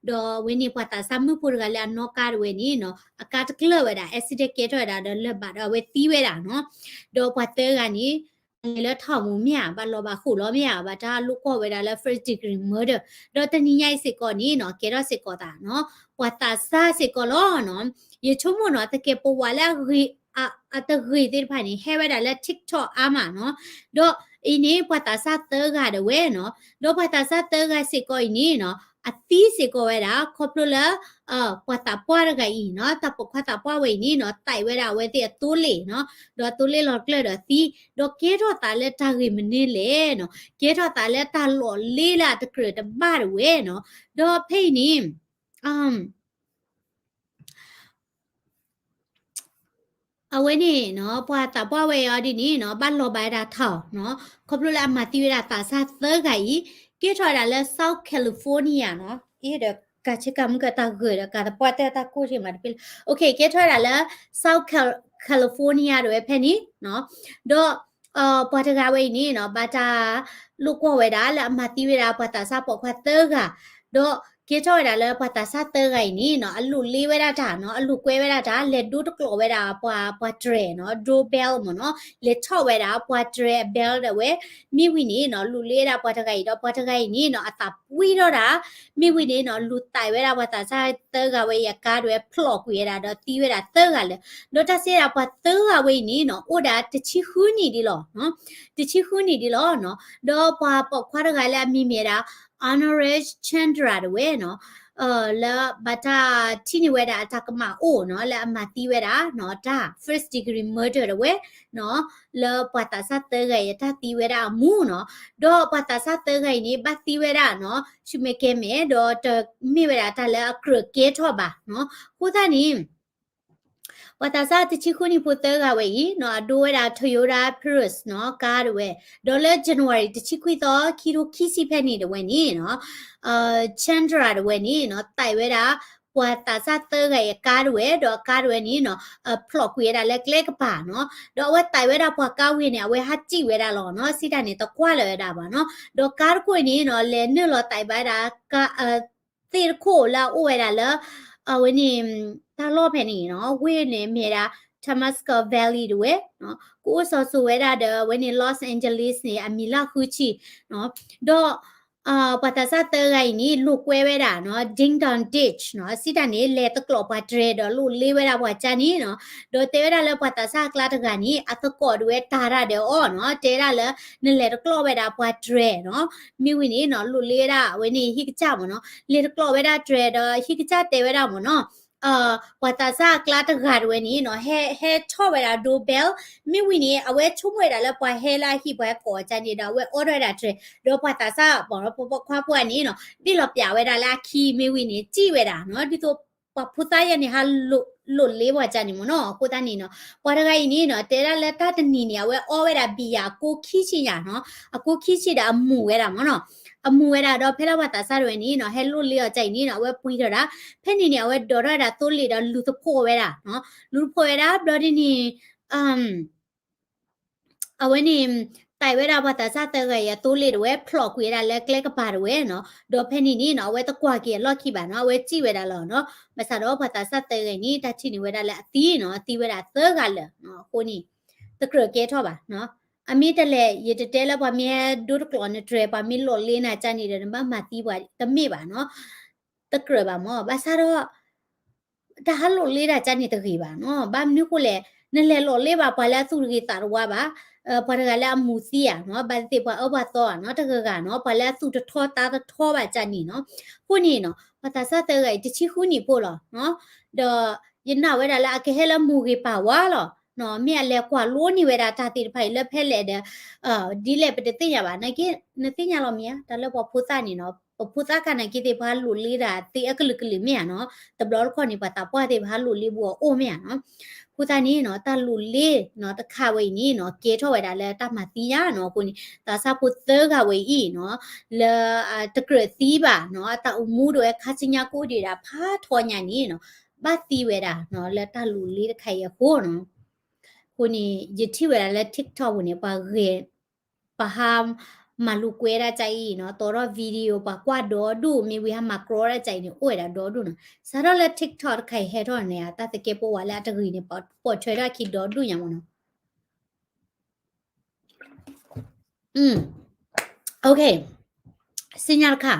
ဒီးအဝဲန့ၣ်ပှၤသးစၢ်မုၣ်ဖိတဂၤလၢအနီၣ်ကါတဝဲန့ၣ်နီၤ အကါတကျၢၢ်ဝဲဒၣ် accident ကဲထီၣ်ဝဲဒၣ်ဒီးလၢၢ်ဘၣ်ဒီးအဝဲသံဝဲဒၣ်နီၤ, ဒီးပှၤသၢဂၤန့ၣ် လဲၤလၢထီၣ်မူၤမ့ၢ်ဧါ, ဘၣ်လီၤဘၣ်ဃိၣ်လီၤမ့ၢ်ဧါ, ဘၣ်တၢ်လိာ်ကွီၢ်ဝဲဒၣ်လၢ first degree murder, ဒီးတနံၤညါအံၤစ့ၢ်ကီးန့ၣ်နီၤ ကဲထီၣ်စ့ၢ်ကီးသးနီၤ, ပှၤသးစၢ်စ့ၢ်ကီးလီၤနီၤ, ယဆိကမိၣ်နီၤ သကဲးပဝးလၢအဂ့ၤ အတဂ့ၤသ့ၣ်တဖၣ်န့ၣ် ဟဲဝဲဒၣ်လၢ TikTok အါမးနီၤ, ဒီးအံၤန့ၣ် ပှၤသးစၢ်သၢဂၤတဝဲနီၤ, ဒီးပှၤသးစၢ်သၢဂၤစ့ၢ်ကီးအံၤန့ၣ်နီၤ အသံစ့ၢ်ကီးဝဲဒၣ် ခီဖျိလၢ ပှၤသးပှၢ်တဂၤအံၤနီၤ, တၢ်ပိာ်ခွါသးပှၢ်ဝဲအံၤန့ၣ်နီၤ သးဝဲဒၣ်အဝဲသ့ၣ်အသိလ့ၣ်နီၤ, ဒီးသိလ့ၣ်လီၤကျၢၢ်ဒီးသံ, ဒီးကဲထီၣ်သးလၢတၢ်ဂ့ၢ်မနုၤလဲၣ်နီၤ, ကဲထီၣ်သးလၢတၢ်လီၢ်လ့လၢအတကြၢးတဘၣ်တဝဲနီၤ, ဒီးဖဲအံၤန့ၣ် အဝဲန့ၣ်နီၤ ပှၤသးပှၢ်ဝဲအံၤဒ်န့ၣ်နီၤ ဘၣ်လီၤဘၣ်ဝဲဒၣ်ထီၣ်နီၤ, ခီဖျိလၢအမၤသံဝဲဒၣ်သးစၢ်သၢဂၤအံၤ, ကဲထီၣ်ဝဲဒၣ်လၢ South California နီၤ, အ့ဒီးကးဆ့ကၤမုၢ်ကတၢၢ်ဂၢၢ်ဒီးကးသပှၢ်တၢၢ်တၢ်ကိၢ်ဆ့မးတပ့ၢ်လၢ, အိၣ်ခ့ ကဲထီၣ်ဝဲဒၣ်လၢ South Cal- California တဝဲဖဲန့ၣ်နီၤ, ဒီး ပှၤတဂၤဝဲအံၤန့ၣ်နီၤ ဘၣ်တၢ်လိာ်ကွီၢ်ဝဲဒၣ်လၢအမၤသံဝဲဒၣ်ပှၤသးစၢ်ပိာ်ခွါသၢဂၤ, ဒီးကဲထီၣ်ဝဲဒၣ်လၢပှၤသးစၢ်သၢဂၤအံၤန့ၣ်နီၤ အလိၣ်လ့ဝဲဒၣ်တၢ်နီၤ အလိၣ်ကွဲဝဲဒၣ်တၢ် လဲၤဒိတကျိးဝဲဒၣ်ပှၤ ပှၤတြဲၤနီၤ doorbell မ့ၢ်နီၤ လဲၤထီၣ်ဝဲဒၣ်ပှၤတြဲၤအ bell ဒၣ်ဝဲ, မ့ၢ်ဝံၤန့ၣ်နီၤ လိၣ်လ့ဝဲဒၣ်ပှၤတဂၤအံၤဒီးပှၤတဂၤအံၤန့ၣ်နီၤ အသးပှံၢ်ထီၣ်ဒၣ်, မ့ၢ်ဝံၤန့ၣ်နီၤ လူၤသးဝဲဒၣ်ပှၤသးစၢ်သၢဂၤဝဲအံၤအကါဒၣ်ဝဲ ဖျိးကွံာ်ဝဲဒၣ်ဒီးသံဝဲဒၣ်သၢဂၤလၢာ်, ဒီးတၢ်စံးဒၣ်ပှၤသၢဂၤဝဲအံၤန့ၣ်နီၤ အိၣ်ဒၣ်တဆံဃုနံၣ်ဒ်လီၤ, တဆံဃုနံၣ်ဒ်လီၤနီၤ, ဒီးပှၤပိာ်ခွါတဂၤလၢအမံၤမ့ၢ်ဒၣ် Anurag Chandra တဝဲနီၤ လၢဘၣ်တၢ်ထံၣ်န့ၢ်ဝဲဒၣ်အတၢ်ကမၣ်အိၣ်နီၤ လၢအမၤသံဝဲဒၣ်နီၤ တၢ် first degree murder တဝဲနီၤ လၢပှၤသးစၢ်သၢဂၤအံၤအတၢ်သံဝဲဒၣ်အမူနီၤ, ဒီးပှၤသးစၢ်သၢဂၤအံၤန့ၣ် ဘၣ်သံဝဲဒၣ်နီၤ ဆူမဲာ်ကဲမဲာ် ဒီးတမ့ၢ်ဝဲဒၣ်တၢ်လၢအကြၢးကဲထီၣ်ဘၣ်နီၤ, အဃိသတးန့ၣ် ပှၤသးစၢ်တဆံဃုနံၣ်ဖိသၢဂၤဝဲအံၤနီၤ အဒိဝဲဒၣ် Toyota Prius နီၤ ကါတဝဲ, ဒီးလၢ January တဆံခွံသီ ခံထိခံဆံဖဲန့ၣ်တဝဲန့ၣ်နီၤ Chandra တဝဲန့ၣ်နီၤ သးဝဲဒၣ် ပှၤသးစၢ်သၢဂၤအံၤအကါတဝဲ ဒီးအကါတဝဲန့ၣ်နီၤ ဖျိးကွံာ်ဝဲဒၣ်လၢကျဲကပၤနီၤ, ဒီးအဝဲသးဝဲဒၣ်ပှၤကါဝ့ၤန့ၣ် အဝဲဟးစံၣ်ဝဲဒၣ်လီၤနီၤ စံးတၢ်န့ၣ် တကွၢ်လၢၤဝဲဒၣ်ဘၣ်နီၤ, ဒီးကါတခိၣ်အံၤန့ၣ်နီၤ လဲၤနုာ်လီၤသးဘၣ်ဝဲဒၣ် သ့ၣ်တခိၣ်လၢအအိၣ်ဝဲဒၣ်လၢ အဝဲန့ၣ် တၢ်လီၢ်ဖဲန့ၣ်နီၤ ဝ့ၢ်န့ၣ်မ့ၢ်ဒၣ် Temescal Valley တဝဲ, ကအိၣ်စီၤစိၤဝဲဒၣ်ဒီးအဝဲန့ၣ် Los Angeles န့ၣ် အမံၤလၢဃုဆံ, ဒီး ပှၤသးစၢ်သၢဂၤအံၤန့ၣ် လိာ်ကွဲဝဲဒၣ်နီၤ Ding Dong Ditch နီၤ စံးတၢ်န့ၣ် လဲၤတကျိးပှၤတြဲၤဒီးလိၣ်လ့ဝဲဒၣ်ပှၤကၢ်န့ၣ်နီၤ, ဒီးတဲဝဲဒၣ်လၢပှၤသးစၢ်အကျါတဂၤန့ၣ် အသကိးတဝဲတၢ်တၢ်ဒီးအီၤနီၤ တဲဒၣ်လၢ နလဲၤတကျိးဝဲဒၣ်ပှၤတြဲၤနီၤ, မ့ၢ်ဝံၤန့ၣ်နီၤ လိၣ်လ့ဝဲဒၣ်အဝဲန့ၣ်ဟံၣ်ကစၢ်မ့ၢ်နီၤ, လဲၤတကျိးဝဲဒၣ်တြဲၤဒီးဟံၣ်ကစၢ်တဲဝဲဒၣ်မ့ၢ်နီၤ ပှၤသးစၢ်အကျါတဂၤတဝဲန့ၣ်နီၤ ဟဲ ဟဲထီၣ်ဝဲဒၣ် doorbell, မ့ၢ်ဝံၤန့ၣ် အဝဲဆိကမိၣ်ဝဲဒၣ်လၢပှၤဟဲလၢအဟံၣ်ပှၤဟဲကိးအီၤကၢ်န့ၣ်ဒီး အဝဲအိးထီၣ်ဝဲဒၣ်တြဲၤ, ဒီးပှၤသးစၢ်ပိာ်ခွါဖိအံၤန့ၣ်နီၤ ဘ့ၣ်လီၤပျးဝဲဒၣ်လၢအခံ မ့ၢ်ဝံၤန့ၣ် စံၣ်ဝဲဒၣ်နီၤ ဒ်သိး ပှၤဖိသၣ်ယဲၢ်န့ၣ် ဟးလိၣ်လ့ပှၤကၢ်န့ၣ်မ့ၢ်နီၤ, အဃိသတးန့ၣ်နီၤ ပှၤတဂၤအံၤန့ၣ်နီၤ တဲဒၣ်လၢတၢ်တနံၤန့ၣ် အဝဲအီဝဲဒၣ်ဘံယၤအကိးခံဆံညါနီၤ, အကိးခံဆံဒီးအမူၤဝဲဒၣ်မ့ၢ်နီၤ, အမူၤဝဲဒၣ်ဒီးဖဲလၢပှၤသးစၢ်တဝဲန့ၣ်နီၤ ဟဲလိၣ်လ့အီၤကၢ်အံၤန့ၣ်နီၤ အဝဲပှံၤထီၣ်ဒၣ်, ဖဲန့ၣ်န့ၣ် အဝဲဒိးထီၣ်ဝဲဒၣ်သိလ့ၣ်ဒီးလူၤသဖှိၣ်ဝဲဒၣ်, လူၤသဖှိၣ်ဝဲဒၣ် ဘျီဒ်န့ၣ် အဝဲန့ၣ် သးဝဲဒၣ်ပှၤသးစၢ်သၢဂၤအံၤအသိလ့ၣ်တဝဲ ဖျိးကွံာ်ဝဲဒၣ်လၢကျဲကပၤတဝဲနီၤ, ဒီးဖဲန့ၣ်န့ၣ်နီၤ အဝဲတကွၢ်က့ၤအလီၢ်ခံဘၣ်နီၤ အဝဲစံၣ်ဝဲဒၣ်လီၤနီၤ, ဘၣ်ဆၣ်ဒီးပှၤသးစၢ်သၢဂၤအံၤန့ၣ် တၢ်ထံၣ်န့ၢ်ဝဲဒၣ်လၢအသံနီၤ သံဝဲဒၣ်သၢဂၤလၢာ်နီၤ, အဃိန့ၣ် တကြၢးကဲထီၣ်ဘၣ်နီၤ, အမ့ၢ်တလဲၤ ယတတဲလၢပှၤမ့ၢ်ဟဲဒိတကျိးနတြဲၤ ပှၤမ့ၢ်လိၣ်လ့နၤကၢ်န့ၣ်ဒီး နဘၣ်မၤသံပှၤတမ့ၢ်ဘၣ်နီၤ, တကြၢးဘၣ်မၢ်, ဘၣ်ဆၣ်ဒီး တၢ်ဟးလိၣ်လ့တၢ်ကန့ၣ်တဂ့ၤဘၣ်နီၤ. ဘၣ်မနုၤဃိလဲၣ်, နလဲၤလိၣ်လ့ဘၣ်ပှၤလၢအသူၣ်တဂ့ၤသးတဝါဘၣ်, ပှၤတဂၤလၢအမူၤသံဧါနီၤ, ဘၣ်သ့ၣ်သ့ၣ်ပှၤအၢပှၤသီဧါနီၤ, တဂၤဂၤနီၤ, ပှၤလၢအသူၣ်တထီသးတထီဘၣ်ကန့ၣ်နီၤ. အဃိန့ၣ်နီၤ, ပှၤသးစၢ်သၢဂၤအံၤ တဆံဃုနံၣ်ဖိလီၤ. ဒီးယနာ်ဝဲဒၣ်လၢအကဟဲလၢမူၤဂ့ၤပာ်ဝါလီၤ. မ့ၢ်အလဲၤကွၢ်လိန့ၢ်ဝဲဒၣ်တၢ်သ့ၣ်တဖၣ်အံၤလၢဖဲလဲၣ်ဒီး ဒ်လဲၣ်ပတသ့ၣ်ညါဘၣ်. နသ့ၣ်ညါလီၤမ့ၢ်ဧါ, တၢ်လၢပှၤဖိသၣ်န့ၣ်နီၤ, ပဖိသၣ်ခါနာ်က့သ့ၣ် ပှၤလိၣ်လ့တၢ်သ့အကလုာ်ကလုာ်မ့ၢ်ဧါနီၤ, တဘျီတခီၣ်န့ၣ် ပှၤသးပှၢ်သ့ၣ် ပှၤလိၣ်လ့ဘူးအအိၣ်မ့ၢ်ဧါနီၤ. အဃိသတးန့ၣ်နီၤ, တၢ်လိၣ်လ့နီၤ တခါဝဲအံၤန့ၣ်နီၤ, ကဲထီၣ်ဝဲဒၣ်လၢတၢ်မၤသံညါနီၤ. အဃိန့ၣ် သးစၢ်ဖိသၢဂၤဝဲအံၤနီၤ, လၢ တကြၢးသံဘၣ်နီၤ, အတၢ်အိၣ်မူဒၣ်ဝဲခါဆူညါကအိၣ်ဒံးဒၣ်ဖးထီညါန့ၣ်နီၤ, ဘၣ်သံဝဲဒၣ်နီၤ လၢတၢ်လိၣ်လ့တခါအံၤအဃိနီၤ. အဃိန့ၣ် ယထံၣ်ဝဲဒၣ်လၢ TikTok ပူၤန့ၣ် ပှၤဂဲၤ ပှၤဟးမၤလိာ်ကွဲဒၣ်ကါအံၤနီၤ, တီထီၣ် video ပှၤကွၢ်ဒီဒူၣ်, မ့ၢ်ဝံၤဟးမၤကြီဒၣ်ကါအံၤန့ၣ် အိၣ်ဝဲဒၣ်ဒီဒူၣ်နီၤ. စးထီၣ်လၢ TikTok တခါအံၤဟဲထီၣ်န့ၣ် တၢ်သကဲးပဝးလၢအတဂ့ၤန့ၣ် ပိာ်ထွဲထီၣ်အခံဒီဒူၣ်ညါမၢ်နီၤ. ဆူညါတခါ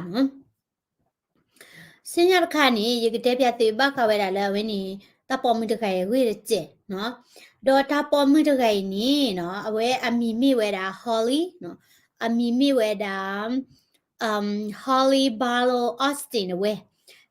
ဆူညါတခါန့ၣ် ယကတဲပျးသုဘၣ်ဃးဝဲဒၣ်လၢအဝဲန့ၣ် တၢ်ပိာ်မုၣ်တဂၤအံၤအဂ့ၢ်တစဲးနီၤ. ဒီးတၢ်ပိာ်မုၣ်တဂၤအံၤန့ၣ်နီၤ အဝဲအမံၤမ့ၢ်ဝဲဒၣ် Holly နီၤ, အမံၤမ့ၢ်ဝဲဒၣ် Holly Barlow Austin အဝဲ,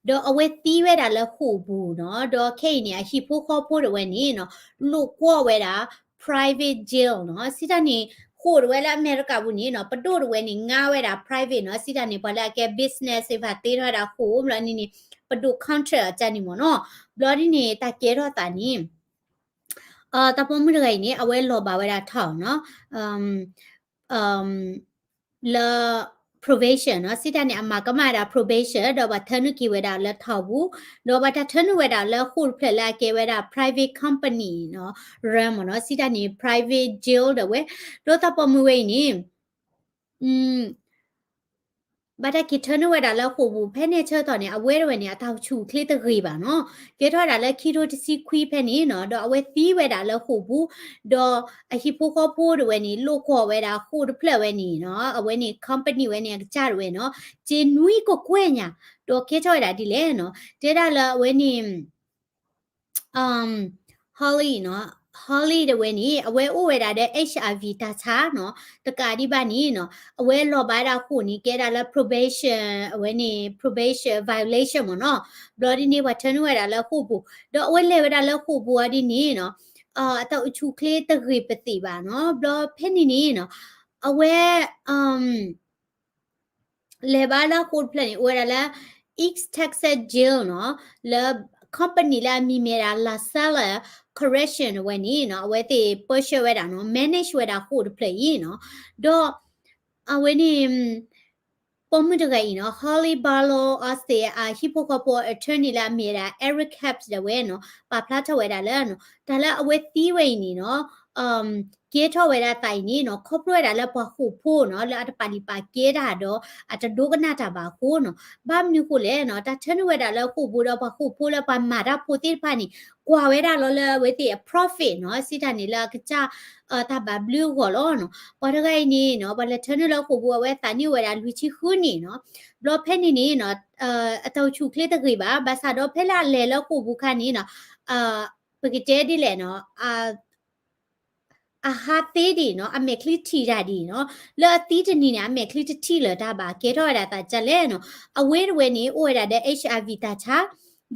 ဒီးအဝဲသံဝဲဒၣ်လၢဃိာ်ပူၤနီၤ. ဒီးခဲအံၤန့ၣ် အဟံၣ်ဖိဃီဖိဒၣ်ဝဲန့ၣ်နီၤ လိာ်ကွီၢ်ဝဲဒၣ် private jail နီၤ. စံးတၢ်န့ၣ် ဃိာ်ဒၣ်ဝဲလၢအမဲရကၤပူၤန့ၣ်နီၤ ပဒိၣ်ဒၣ်ဝဲန့ၣ် ငါဝဲဒၣ် private နီၤ. စံးတၢ်န့ၣ် ပှၤလၢအကဲ business သ့ၣ်တဖၣ်တ့ထီၣ်ဝဲဒၣ်ဃိာ် ဘျီန့ၣ်န့ၣ် ပဒိၣ် contract အကါန့ၣ်မၢ်နီၤ. ဘျီဒ်န့ၣ် တၢ်ကဲထီၣ်သးန့ၣ် တၢ်ပိာ်မုၣ်တဂၤအံၤန့ၣ် အဝဲလီၤဘၣ်ဝဲဒၣ်ထီၣ်နီၤ လၢ probation နီၤ. စံးတၢ်န့ၣ် အမၤကမၣ်ဝဲဒၣ် probation ဒီးပှၤထၢနုာ်က့ၤဝဲဒၣ်လၢထီၣ်ပူၤ, ဒီးပှၤတၢ်ထၢနုာ်ဝဲဒၣ်လၢဃိာ်တဖျၢၣ်လၢအကဲဝဲဒၣ် private company နီၤ ရၢမၢ်နီၤ. စံးတၢ်န့ၣ် private jail ဒၣ်ဝဲ, ဒီးတၢ်ပိာ်မုၣ်ဝဲအံၤန့ၣ် ဘၣ်တၢ်က့ၤထၢနုာ်ဝဲဒၣ်လၢဃိာ်ပူၤ ဖဲန့ၣ်ဆၢကတီၢ်န့ၣ် အဝဲတဝဲန့ၣ် အတၢ်အိၣ်ဆူၣ်အိၣ်ချ့တဂ့ၤဘၣ်နီၤ. ကဲထီၣ်ဝဲဒၣ်လၢခံထိတဆံခွံဖဲန့ၣ်နီၤ ဒီးအဝဲသံဝဲဒၣ်လၢဃိာ်ပူၤ, ဒီးအဟံၣ်ဖိဃီဖိတဝဲန့ၣ် လိာ်ကွီၢ်ဝဲဒၣ်ဃိာ်တဖျၢၣ်ဝဲန့ၣ်နီၤ, အဝဲန့ၣ် company ဝဲန့ၣ် အကစၢ်တဝဲနီၤ, စ့နွံကကွဲၢ်ညါ, ဒီးကဲထီၣ်ဝဲဒၣ်ဒ်လဲၣ်နီၤ, တဲဒၣ်လၢအဝဲန့ၣ် Holly နီၤ, Holly တဝဲန့ၣ် အဝဲအိၣ်ဝဲဒၣ်ဒီး HIV တၢ်ဆါနီၤ, တကးဒံးဘၣ်န့ၣ်နီၤ, အဝဲလီၤဘၣ်ဝဲဒၣ်ဃိာ်န့ၣ် ကဲဒၣ်လၢ probation အဝဲန့ၣ် probation violation မၢ်နီၤ, ဘျီဒ်န့ၣ် ပှၤထၢနုာ်ဝဲဒၣ်လၢဃိာ်ပူၤ, ဒီးအဝဲလဲၤဝဲဒၣ်လၢဃိာ်ပူၤအီၤဒ်န့ၣ်နီၤ, အတၢ်အိၣ်ဆူၣ်အိၣ်ချ့တဂ့ၤပသ့ၣ်ဘၣ်နီၤ, ဘျီဖဲန့ၣ်န့ၣ်နီၤ, အဝဲ လဲၤဘၣ်လၢဃိာ်တဖျၢၣ်န့ၣ် အိၣ်ဝဲဒၣ်လၢ East Texas Jail နီၤ, လၢ company လၢအမံၤမ့ၢ်ဒၣ် La Salle Correction အဝဲန့ၣ်နီၤ, အဝဲသ့ၣ်ပၢဆှၢဝဲဒၣ်နီၤ, manage ဝဲဒၣ်ဃိာ်တဖျၢၣ်အံၤနီၤ, ဒီး အဝဲန့ၣ် ပိာ်မုၣ်တဂၤအံၤနီၤ, Holly Barlow Austin အဟံၣ်ဖိဃီဖိ attorney လၢအမ့ၢ်ဝဲဒၣ် Eric Hepps ဒၣ်ဝဲနီၤ, ပာ်ဖျါထီၣ်ဝဲဒၣ်လၢ တၢ်လၢအဝဲသံဝဲအံၤန့ၣ်နီၤ ကဲထီၣ်ဝဲဒၣ်သးအံၤန့ၣ်နီၤ, ခီဖျိဝဲဒၣ်လၢပှၤဃိာ်ဖိနီၤ, လၢအတပာ်လုၢ်ပာ်ကဲတၢ်ဒီး အတဒိကနၣ်တၢ်ဘၣ်အဃိနီၤ, ဘၣ်မနုၤဃိလဲၣ်နီၤ, တၢ်ထၢနုာ်ဝဲဒၣ်လၢဃိာ်ပူၤဒီးပှၤဃိာ်ဖိလၢပှၤမၤတၢ်ဖိသ့ၣ်တဖၣ်န့ၣ် ကွၢ်ဝဲဒၣ်လီၤလၢအဝဲသ့ၣ်အ profit နီၤ, စံးတၢ်န့ၣ်လၢအကစၢ် တၢ်ဘၣ်ဘျုးအဂီၢ်လီၤနီၤ. ပှၤတဂၤအံၤန့ၣ်နီၤ, ပှၤလဲၤထၢနုာ်လၢဃိာ်ပူၤ အဝဲသးနံၣ်အိၣ်ဝဲဒၣ်လွံၢ်ဆံဃုနံၣ်နီၤ, ဘျီဖဲန့ၣ်န့ၣ်နီၤ, အတၢ်အိၣ်ဆူၣ်အိၣ်ချ့တဂ့ၤဘၣ်, ဘၣ်ဆၣ်ဒီးဖဲလၢအလဲၤလၢဃိာ်ပူၤခါန့ၣ်နီၤ, ပကတဲဒ်လဲၣ်နီၤ, အဟးသ့ဒံးနီၤ, အမဲာ်ချံထံၣ်တၢ်ဒံးနီၤ, လၢအသံတနံၤန့ၣ် အမဲာ်ချံတထံၣ်လၢၤတၢ်ဘၣ်, ကဲထီၣ်ဝဲဒၣ်သးဒ်လဲၣ်နီၤ, အဝဲတဝဲန့ၣ် အိၣ်ဝဲဒၣ်ဒီး HIV တၢ်ဆါ,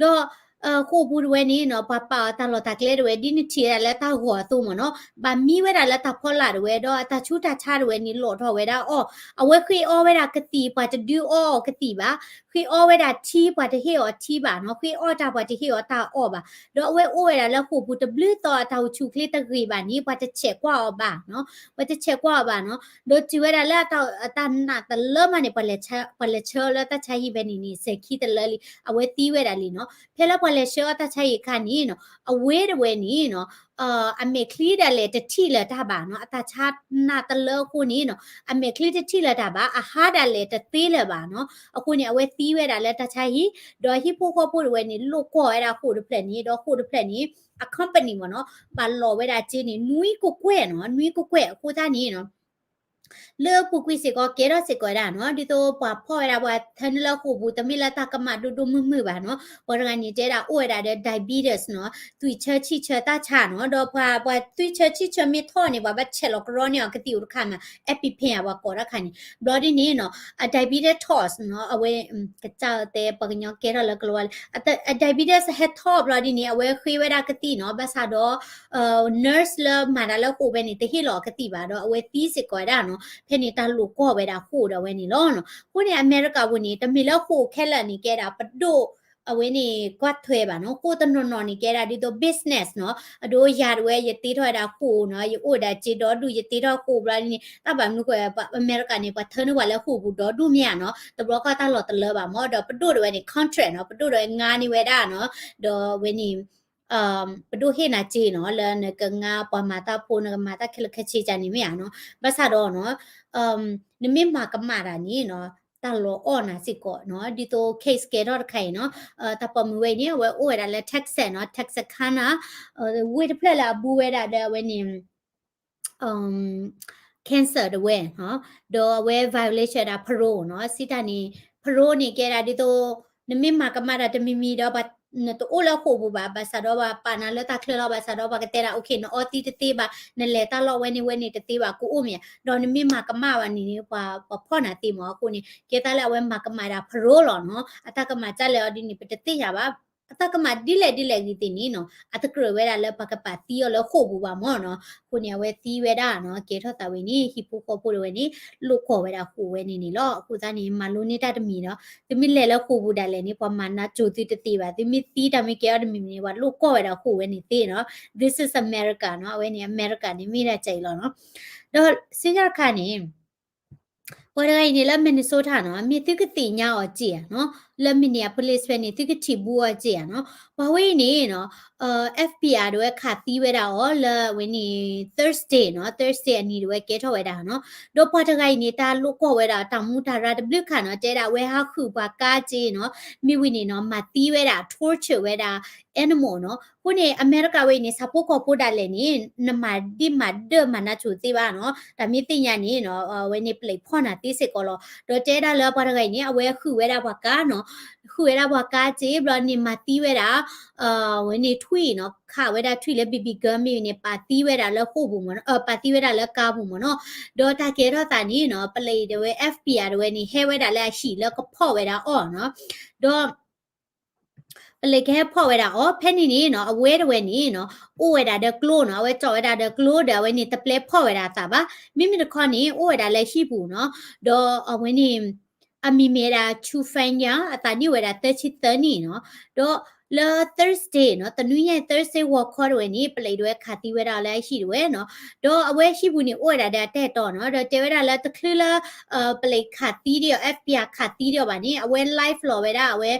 ဒီး ဃိာ်ပူၤတဝဲန့ၣ်နီၤ, ပှၤပာ်အီၤတၢ်လီၢ်တၢ်ကျဲတဝဲ ဒ်နထံၣ်ဝဲဒၣ်လၢတၢ်ဂီၤအသိးမၢ်နီၤ, ဘၣ်မံဝဲဒၣ်လၢတၢ်ဖီလာ်တဝဲ, ဒီးအတၢ်ဆူးတၢ်ဆါတဝဲန့ၣ် လီၤထီၣ်ဝဲဒၣ်အီၣ်, အဝဲဃ့အီဝဲဒၣ်ကသံၣ် ပှၤတဒုးအီအီၤကသံၣ်ဘၣ်, ဃ့အီဝဲဒၣ်ထံ ပှၤတဟ့ၣ်အီၤထံဘၣ်နီၤ, ဃ့အီတၢ် ပှၤတဟ့ၣ်အီၤတၢ်အီၣ်ဘၣ်, ဒီးအဝဲအိၣ်ဝဲဒၣ်လၢဃိာ်ပူၤတဘျုးသီ အတၢ်အိၣ်ဆူၣ်အိၣ်ချ့တဂ့ၤဘၣ်န့ၣ် ပှၤတဆဲးကွၢ်အီၤဘၣ်နီၤ, ပှၤတဆဲးကွၢ်အီၤဘၣ်နီၤ, ဒီးတုၤဝဲဒၣ်လၢအတၢ်နာ်တလၢမးန့ၣ် ပှၤလဲၤဆှၢအီၤလၢတၢ်ဆါဟံၣ်ဖဲန့ၣ်န့ၣ် စဲးခံတလၢလံ အဝဲသံဝဲဒၣ်လံနီၤ, ဖဲလၢပှၤလဲၤဆှၢအီၤတၢ်ဆါဟံၣ်အခါန့ၣ်နီၤ, အဝဲတဝဲန့ၣ်နီၤ အမဲာ်ချံဒၣ်လဲာ်တထံၣ်လၢၤတၢ်ဘၣ်နီၤ, အတၢ်ဆါနာ်တလၢအဃိန့ၣ်နီၤ, အမဲာ်ချံတထံၣ်လၢၤတၢ်ဘၣ်, အဟါဒၣ်လဲာ်တသ့လၢၤဘၣ်နီၤ, အဃိန့ၣ် အဝဲသံဝဲဒၣ်လၢတၢ်ဆါဟံၣ်, ဒီးဟံၣ်ဖိဃီဖိတဝဲန့ၣ် လိာ်ကွီၢ်ဝဲဒၣ်ဃိာ်တဖျၢၣ်န့ၣ်, ဒီးဃိာ်တဖျၢၣ်န့ၣ် အ company မ့ၢ်နီၤ, ဘၣ်လီၤဝဲဒၣ်စ့န့ၣ် နွံကကွဲၢ်နီၤ, နွံကကွဲၢ်အဃိသတးန့ၣ်နီၤ လၢပူၤကွံာ်စ့ၢ်ကီး ကဲထီၣ်စ့ၢ်ကီးဝဲဒၣ်နီၤ, ဒ်သိးပှၤဖီၣ်ဝဲဒၣ် ပှၤထၢနုာ်လၢဃိာ်ပူၤ တမ့ၢ်လၢတၢ်ကမၣ်ဒိၣ်ဒိၣ်မုၢ်မုၢ်ဘၣ်နီၤ, ပှၤတဂၤန့ၣ် တဲဒၣ်အိၣ်ဝဲဒၣ်ဒီး diabetes နီၤ, သွံၣ်ဆၢဆံၣ်ဆၢတၢ်ဆါနီၤ, ဒီးပှၤ ပှၤသွံၣ်ဆၢဆံၣ်ဆၢမ့ၢ်ထီၣ်န့ၣ် ပှၤဘၣ်ဆဲးလီၤကရီန့ၢ်အီၤကသံၣ်အိၣ်တခါမး, EpiPen ပှၤကိးတၢ်ခါန့ၣ်, ဘျီဒ်န့ၣ်နီၤ, အ diabetes tox နီၤ, အဝဲ ကစၢ်တဲ ပှၤကညီကဲထီၣ်လၢကလီၤဝါလံ, အ diabetes ဟဲထီၣ်ဘျီဒ်န့ၣ် အဝဲဃ့ဝဲဒၣ်ကသံၣ်နီၤ, ဘၣ်ဆၣ်ဒီး nurse လၢမၤတၢ်လၢဃိာ်ဖဲန့ၣ် တဟ့ၣ်လီၤအကသံၣ်ဘၣ်ဒီး အဝဲသံစ့ၢ်ကီးဝဲဒၣ်နီၤ, ဖဲန့ၣ်တၢ်လိာ်ကွီၢ်ဝဲဒၣ်ဃိာ်ဒီးအဝဲန့ၣ်လီၤနီၤ. အဃိန့ၣ် အမဲရကၤပူၤန့ၣ် တမ့ၢ်လၢဃိာ်ခဲလၢာ်န့ၣ် ကဲဒၣ်ပဒိၣ် အဝဲန့ၣ်ကွၢ်ထွဲဘၣ်နီၤ, ဃိာ်တနီၤနီၤန့ၣ် ကဲဒၣ်ဒ်သိး business နီၤ, အဒိယၤတဝဲ ယတ့ထီၣ်ဝဲဒၣ်ဃိာ်နီၤ, ယအိၣ်ဝဲဒၣ်စ့ဒီဒူၣ် ယတ့ထီၣ်ဃိာ်ဘျီဒ်န့ၣ် တၢ်ဘၣ်မနုၤဃိ အမဲရကၤန့ၣ် ပှၤထၢနုာ်ပှၤလၢဃိာ်ပူၤဒီဒူၣ်မ့ၢ်ဧါနီၤ, တဘျီဃီတၢ်လီၤတလၢဘၣ်မး, ဒီးပဒိၣ်တဝဲန့ၣ် contract နီၤ, ပဒိၣ်တဝဲငါန့ၢ်ဝဲဒၣ်နီၤ, ဒီးဝဲန့ၣ် ပဒိၣ်ဟ့ၣ်နၤစ့နီၤ, လၢနကငါပှၤမၤတၢ်ဖိ နကမၤတၢ်ခဲလၢာ်ခဲဆ့ကန့ၣ်မ့ၢ်ဧါနီၤ, ဘၣ်ဆၣ်ဒီးနီၤ နမ့ၢ်မၤကမၣ်တၢ်န့ၣ်နီၤ, တၢ်လီၤအီၣ်နၤစ့ၢ်ကီးနီၤ, ဒ်သိး case ကဲထီၣ်တခါအံၤနီၤ, တၢ်ပိာ်မုၣ်ဝဲအံၤန့ၣ် အဝဲအိၣ်ဝဲဒၣ်လၢ Texas နီၤ, Texarkana, ဝ့ၢ်တဖျၢၣ်လၢအဘူးဝဲဒၣ်ဒီးအဝဲန့ၣ် cancer တဝဲနီၤ, ဒီးအဝဲ violation ဒၣ် parole နီၤ, စံးတၢ်န့ၣ် parole န့ၣ် ကဲဒၣ်ဒ်သိး နမ့ၢ်မၤကမၣ်တၢ်တမံၤမံၤဒီး နတအိၣ်လၢဃိာ်ပူၤဘၣ်, ဘၣ်ဆၣ်ဒီးပှၤပာ်နၤလၢတၢ်ချၢလီၤ, ဘၣ်ဆၣ်ဒီးပှၤကတဲဒၣ် okay နအီသံးတသ့ဘၣ်, နလဲၤတၢ်လီၢ်ဝဲန့ၣ်ဝဲန့ၣ်တသ့ဘၣ် ကအိၣ်မ့ၢ်ဧါ, ဒီးနမ့ၢ်မၤကမၣ်ဘၣ်န့ၣ် ပှၤ ပှၤဖီၣ်နၤသ့မး, အဃိန့ၣ် ကဲသးလၢအဝဲမၤကမၣ်ဒၣ် parole လီၤနီၤ, အတၢ်ကမၣ်ဒ်လဲၣ်အီၤဒ်န့ၣ် ပတသ့ၣ်ညါဘၣ် အတၢ်ကမၣ်ဒ်လဲၣ်ဒ်လဲၣ်ဂ့ၤသ့ၣ်န့ၣ်နီၤ, အတကြၢးဝဲဒၣ်လၢပှၤကပာ်သံအီၤလၢဃိာ်ပူၤဘၣ်မးနီၤ, အဃိန့ၣ် အဝဲသံဝဲဒၣ်နီၤ, ကဲထီၣ်သးဝဲန့ၣ် ဟံၣ်ဖိဃီဖိတဝဲန့ၣ် လိာ်ကွီၢ်ဝဲဒၣ်ဃိာ်ဝဲန့ၣ်န့ၣ်လီၤ, အဃိသတးန့ၣ် မၤလိန့ၢ်တၢ်တမံၤဒီး သုမ့ၢ်လဲၤလၢဃိာ်ပူၤဒၣ်လဲာ်န့ၣ် ပှၤမၤနၢ်စိၤသုတသ့ဘၣ်, သုမ့ၢ်သံတၢ်မ့ၢ်ကဲအီၤတမံၤမံၤန့ၣ် ပှၤလိာ်ကွီၢ်ဝဲဒၣ်ဃိာ်ဝဲန့ၣ်သ့နီၤ, this is America နီၤ, အဝဲန့ၣ် အမဲရကၤန့ၣ်မ့ၢ်ဒၣ်ကဲအံၤလီၤနီၤ, ဒီးစ့ၢ်ကီးတခါန့ၣ် ပှၤတဂၤအံၤန့ၣ်လၢ Minnesota နီၤ, မ့ၢ်သုကသ့ၣ်ညါအီၤစ့ၢ်ဧါနီၤ, လၢ Minneapolis ဖဲန့ၣ် သုကထံၣ်ဘူးအီၤစ့ၢ်ဧါနီၤ, ပှၤဝဲအံၤန့ၣ်နီၤ, FBI တဝဲခးသံဝဲဒၣ်အီၤလၢဝဲန့ၣ် Thursday နီၤ, Thursday အနံၤတဝဲကဲထီၣ်ဝဲဒၣ်နီၤ, ဒီးပှၤတဂၤအံၤန့ၣ် တၢ်လိာ်ကွီၢ်ဝဲဒၣ်တၢ်မူတၢ်ရၢ်တဘျုးခါနီၤ, တဲဒၣ်ဝဲဟးဃုာ်ပှၤကါစ့နီၤ, မ့ၢ်ဝံၤန့ၣ်နီၤ မၤသံဝဲဒၣ် torture ဝဲဒၣ် animal နီၤ, အဃိန့ၣ် အမဲရကၤဝဲအံၤန့ၣ် ဆၣ်ဖိကီၢ်ဖိဒၣ်လဲာ်န့ၣ် နမၤဒ့ၣ်မၤဒၢၣ်မၤနၢ်စိၤသ့ဘၣ်နီၤ, တၢ်မ့ၢ်သ့ၣ်ညါန့ၣ်နီၤ, အဝဲန့ၣ် police ဖီၣ်နၤသ့စ့ၢ်ကီးလီၤ, ဒီးတဲဒၣ်လၢပှၤတဂၤအံၤန့ၣ် အဝဲဃုာ်ဝဲဒၣ်ပှၤကါနီၤ, ဃုာ်ဝဲဒၣ်ပှၤကါစ့ ဘျီန့ၣ်မၤသံဝဲဒၣ် ဝဲန့ၣ်ထွံၣ်နီၤ, ခးဝဲဒၣ်ထွံၣ်လၢ baby gun မ့ၢ်ဝံၤန့ၣ် ပာ်သံဝဲဒၣ်လၢဃိာ်ပူၤမ့ၢ်နီၤ, ပာ်သံဝဲဒၣ်လၢကါပူၤမ့ၢ်နီၤ, ဒီးတၢ်ကဲထီၣ်သးန့ၣ်နီၤ, ပလံးတဝဲ FBI တဝဲန့ၣ် ဟဲဝဲဒၣ်လၢအဟံၣ်လၢကဖီၣ်ဝဲဒၣ်အီၤနီၤ, ဒီး ပလံးကဟဲဖီၣ်ဝဲဒၣ်အီၤ, ဖဲန့ၣ်န့ၣ်နီၤ, အဝဲတဝဲန့ၣ်နီၤ, အိၣ်ဝဲဒၣ်ဒီးကျိနီၤ, အဝဲကၠီၣ်ဝဲဒၣ်ဒီးကျိဒီး အဝဲန့ၣ်တပျဲဖီၣ်ဝဲဒၣ်အသးဘၣ်, မ့မ့ၢ်တခီန့ၣ် အိၣ်ဝဲဒၣ်လၢဟံၣ်ပူၤနီၤ, ဒီးအဝဲန့ၣ် အမံၤမ့ၢ်ဝဲဒၣ် Chufenya, အသးနံၣ်အိၣ်ဝဲဒၣ်သၢဆံသၢနံၣ်နီၤ, ဒီးလၢ Thursday နီၤ, တနွံညါ Thursday ဂီၤခီတဝဲန့ၣ် ပလံးတဝဲခးသံဝဲဒၣ်လၢအဟံၣ်တဝဲနီၤ, ဒီးအဝဲဟံၣ်ပူၤန့ၣ် အိၣ်ဝဲဒၣ်ဒီးအတၢ်အဲၣ်တီနီၤ, ဒီးတဲဝဲဒၣ်လၢတချုးလၢ ပလံးခးသံဒံးအီၤ, FBI ခးသံဒံးအီၤဘၣ်န့ၣ် အဝဲ live လီၤဝဲဒၣ် အဝဲ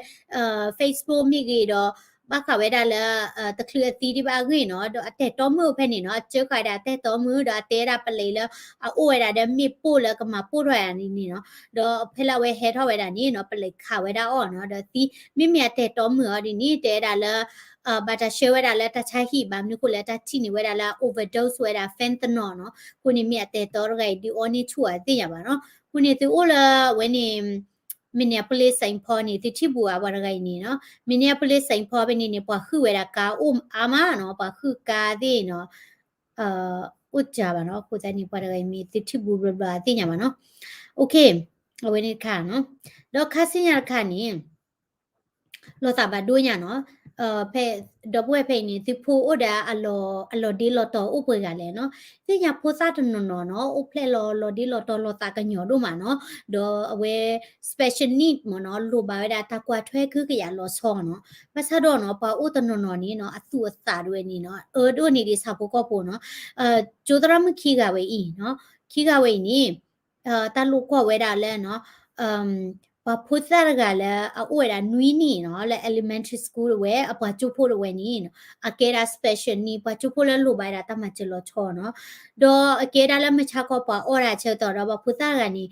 Facebook မ့ၢ်ဂ့ၤဒီး ဘၣ်ဃးဝဲဒၣ်လၢ တချုးအသံဒံးဘၣ်အဂ့ၢ်နီၤ, ဒီးအတၢ်အဲၣ်တီမုၣ်အိၣ်ဖဲန့ၣ်နီၤ, အစၢဃာ်ဝဲဒၣ်အတၢ်အဲၣ်တီမုၣ် ဒီးအတဲဝဲဒၣ်ပလံးလၢ အအိၣ်ဝဲဒၣ်ဒီးမ့ၣ်ပိၢ်လၢကမၤပိၢ်ထီၣ်ယၤန့ၣ်နီၤ, ဒီးဖဲလၢအဝဲဟဲထီၣ်ဝဲဒၣ်န့ၣ်နီၤ, ပလံးခးဝဲဒၣ်အီၤနီၤ, ဒီးသံ မ့မ့ၢ်အတၢ်အဲၣ်တီမုၣ်အီၤဒ်န့ၣ် တဲဝဲဒၣ်လၢ ဘၣ်တၢ်ဆှၢဝဲဒၣ်လၢတၢ်ဆါဟံၣ်ဘၣ်မနုၤဃိလဲၣ် တၢ်ထံၣ်န့ၢ်ဝဲဒၣ်လၢ overdose ဝဲဒၣ် fentanyl နီၤ, အဃိန့ၣ်မ့ၢ်အတၢ်အဲၣ်တီတဂၤအံၤဒုးအီန့ၢ်ဆူၣ်အီၤသ့ၣ်ညါဘၣ်နီၤ, အဃိန့ၣ်သုအိၣ်လၢဝဲန့ၣ် Minneapolis Saint Paul န့ၣ် သုထံၣ်ဘူးဧါ ပှၤတဂၤအံၤန့ၣ်နီၤ, Minneapolis Saint Paul ဖဲန့ၣ်န့ၣ် ပှၤဃုာ်ဝဲဒၣ်ကါအိၣ်အါမးနီၤ, ပှၤဃုာ်ကါသ့ၣ်နီၤ, အိၣ်စှၤဘၣ်နီၤ, အဃိသတးန့ၣ် ပှၤတဂၤအံၤမ့ၢ်သုထံၣ်ဘူးဘျီဘျီသ့ၣ်ညါဘၣ်နီၤ, အဝဲန့ၣ်တခါနီၤ, ဒီးခါဆူညါတခါန့ၣ် လီၤသးဘၣ်ဒိညါနီၤ, ဖဲ ဒီပုၢ်ဝဲၢ်ဖဲအံၤန့ၣ် သုဖိအိၣ်ဒီးအလီၤ အလီၤဒ့လီၤတီၤအိၣ်ပှဲၤဂၤလဲၣ်နီၤ, သ့ၣ်ညါဖိသၣ်တနီၤနီၤနီၤ အိၣ်ဖျဲၣ်လီၤလီၤဒ့လီၤတီၤလီၤသးကညီၤဒိၣ်မးနီၤ, ဒီးအဝဲ special need မ့ၢ်နီၤ လိၣ်ဘၣ်ဝဲဒၣ်တၢ်ကွၢ်ထွဲခုကယၤလီၤဆီနီၤ, ဘၣ်ဆၣ်ဒီးနီၤ ပှၤအိၣ်တနီၤနီၤန့ၣ်နီၤ အသူၣ်အသးဒၣ်ဝဲန့ၣ်နီၤ အၢဒိၣ်န့ၢ်ဒံးဆၣ်ဖိကီၢ်ဖိနီၤ, ကၠိသရၣ်မုၣ်ခံဂၤဝဲအံၤနီၤ, ခံဂၤဝဲအံၤန့ၣ် တၢ်လိၣ်ကွီၢ်ဝဲဒၣ်လၢနီၤ ပှၤဖိသၣ်တဂၤလၢအအိၣ်ဝဲဒၣ်နွံနံၣ်နီၤ လၢ elementary school တဝဲ အပှၤကၠိဖိတဝဲန့ၣ်နီၤ အကဲဒၣ် special need ပှၤကၠိဖိလၢလိၣ်ဘၣ်ဝဲဒၣ်တၢ်မၤစၢၤလီၤဆီနီၤ, ဒီးအကဲဒၣ်လၢမုၢ်ဆါခီပှၤအီၣ်ဒၣ်ဆၢကတီၢ်ဒီး ပှၤဖိသၣ်တဂၤန့ၣ်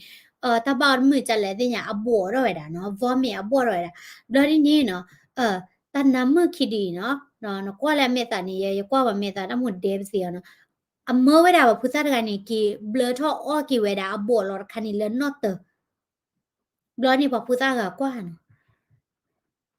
တၢ်ဘၣ်အီၤတမုာ်ဒ်လဲၣ်သ့ၣ်ညါ အဘီၣ်ထီၣ်ဝဲဒၣ်နီၤ vomit အဘီၣ်ထီၣ်ဝဲဒၣ်, ဘျီဒ်န့ၣ်နီၤ တၢ်နါမုၣ်ခံဒုအံၤနီၤ နကွၢ်လၢအမဲာ်သးန့ၣ် ယ ယကွၢ်ပှၤမဲာ်သးတၢ်မိၣ်ဒဲပသ့အီၤနီၤ အမၢဝဲဒၣ်ပှၤဖိသၣ်တဂၤန့ၣ် က့ၤဘျၢထီၣ်အီၣ်က့ၤဝဲဒၣ်အဘီၣ်လီၤတခါန့ၣ်လၢနီၣ်တၢၤ ဘျီန့ၣ်ပှၤဖိသၣ်ဂၤကွၢ်နီၤ,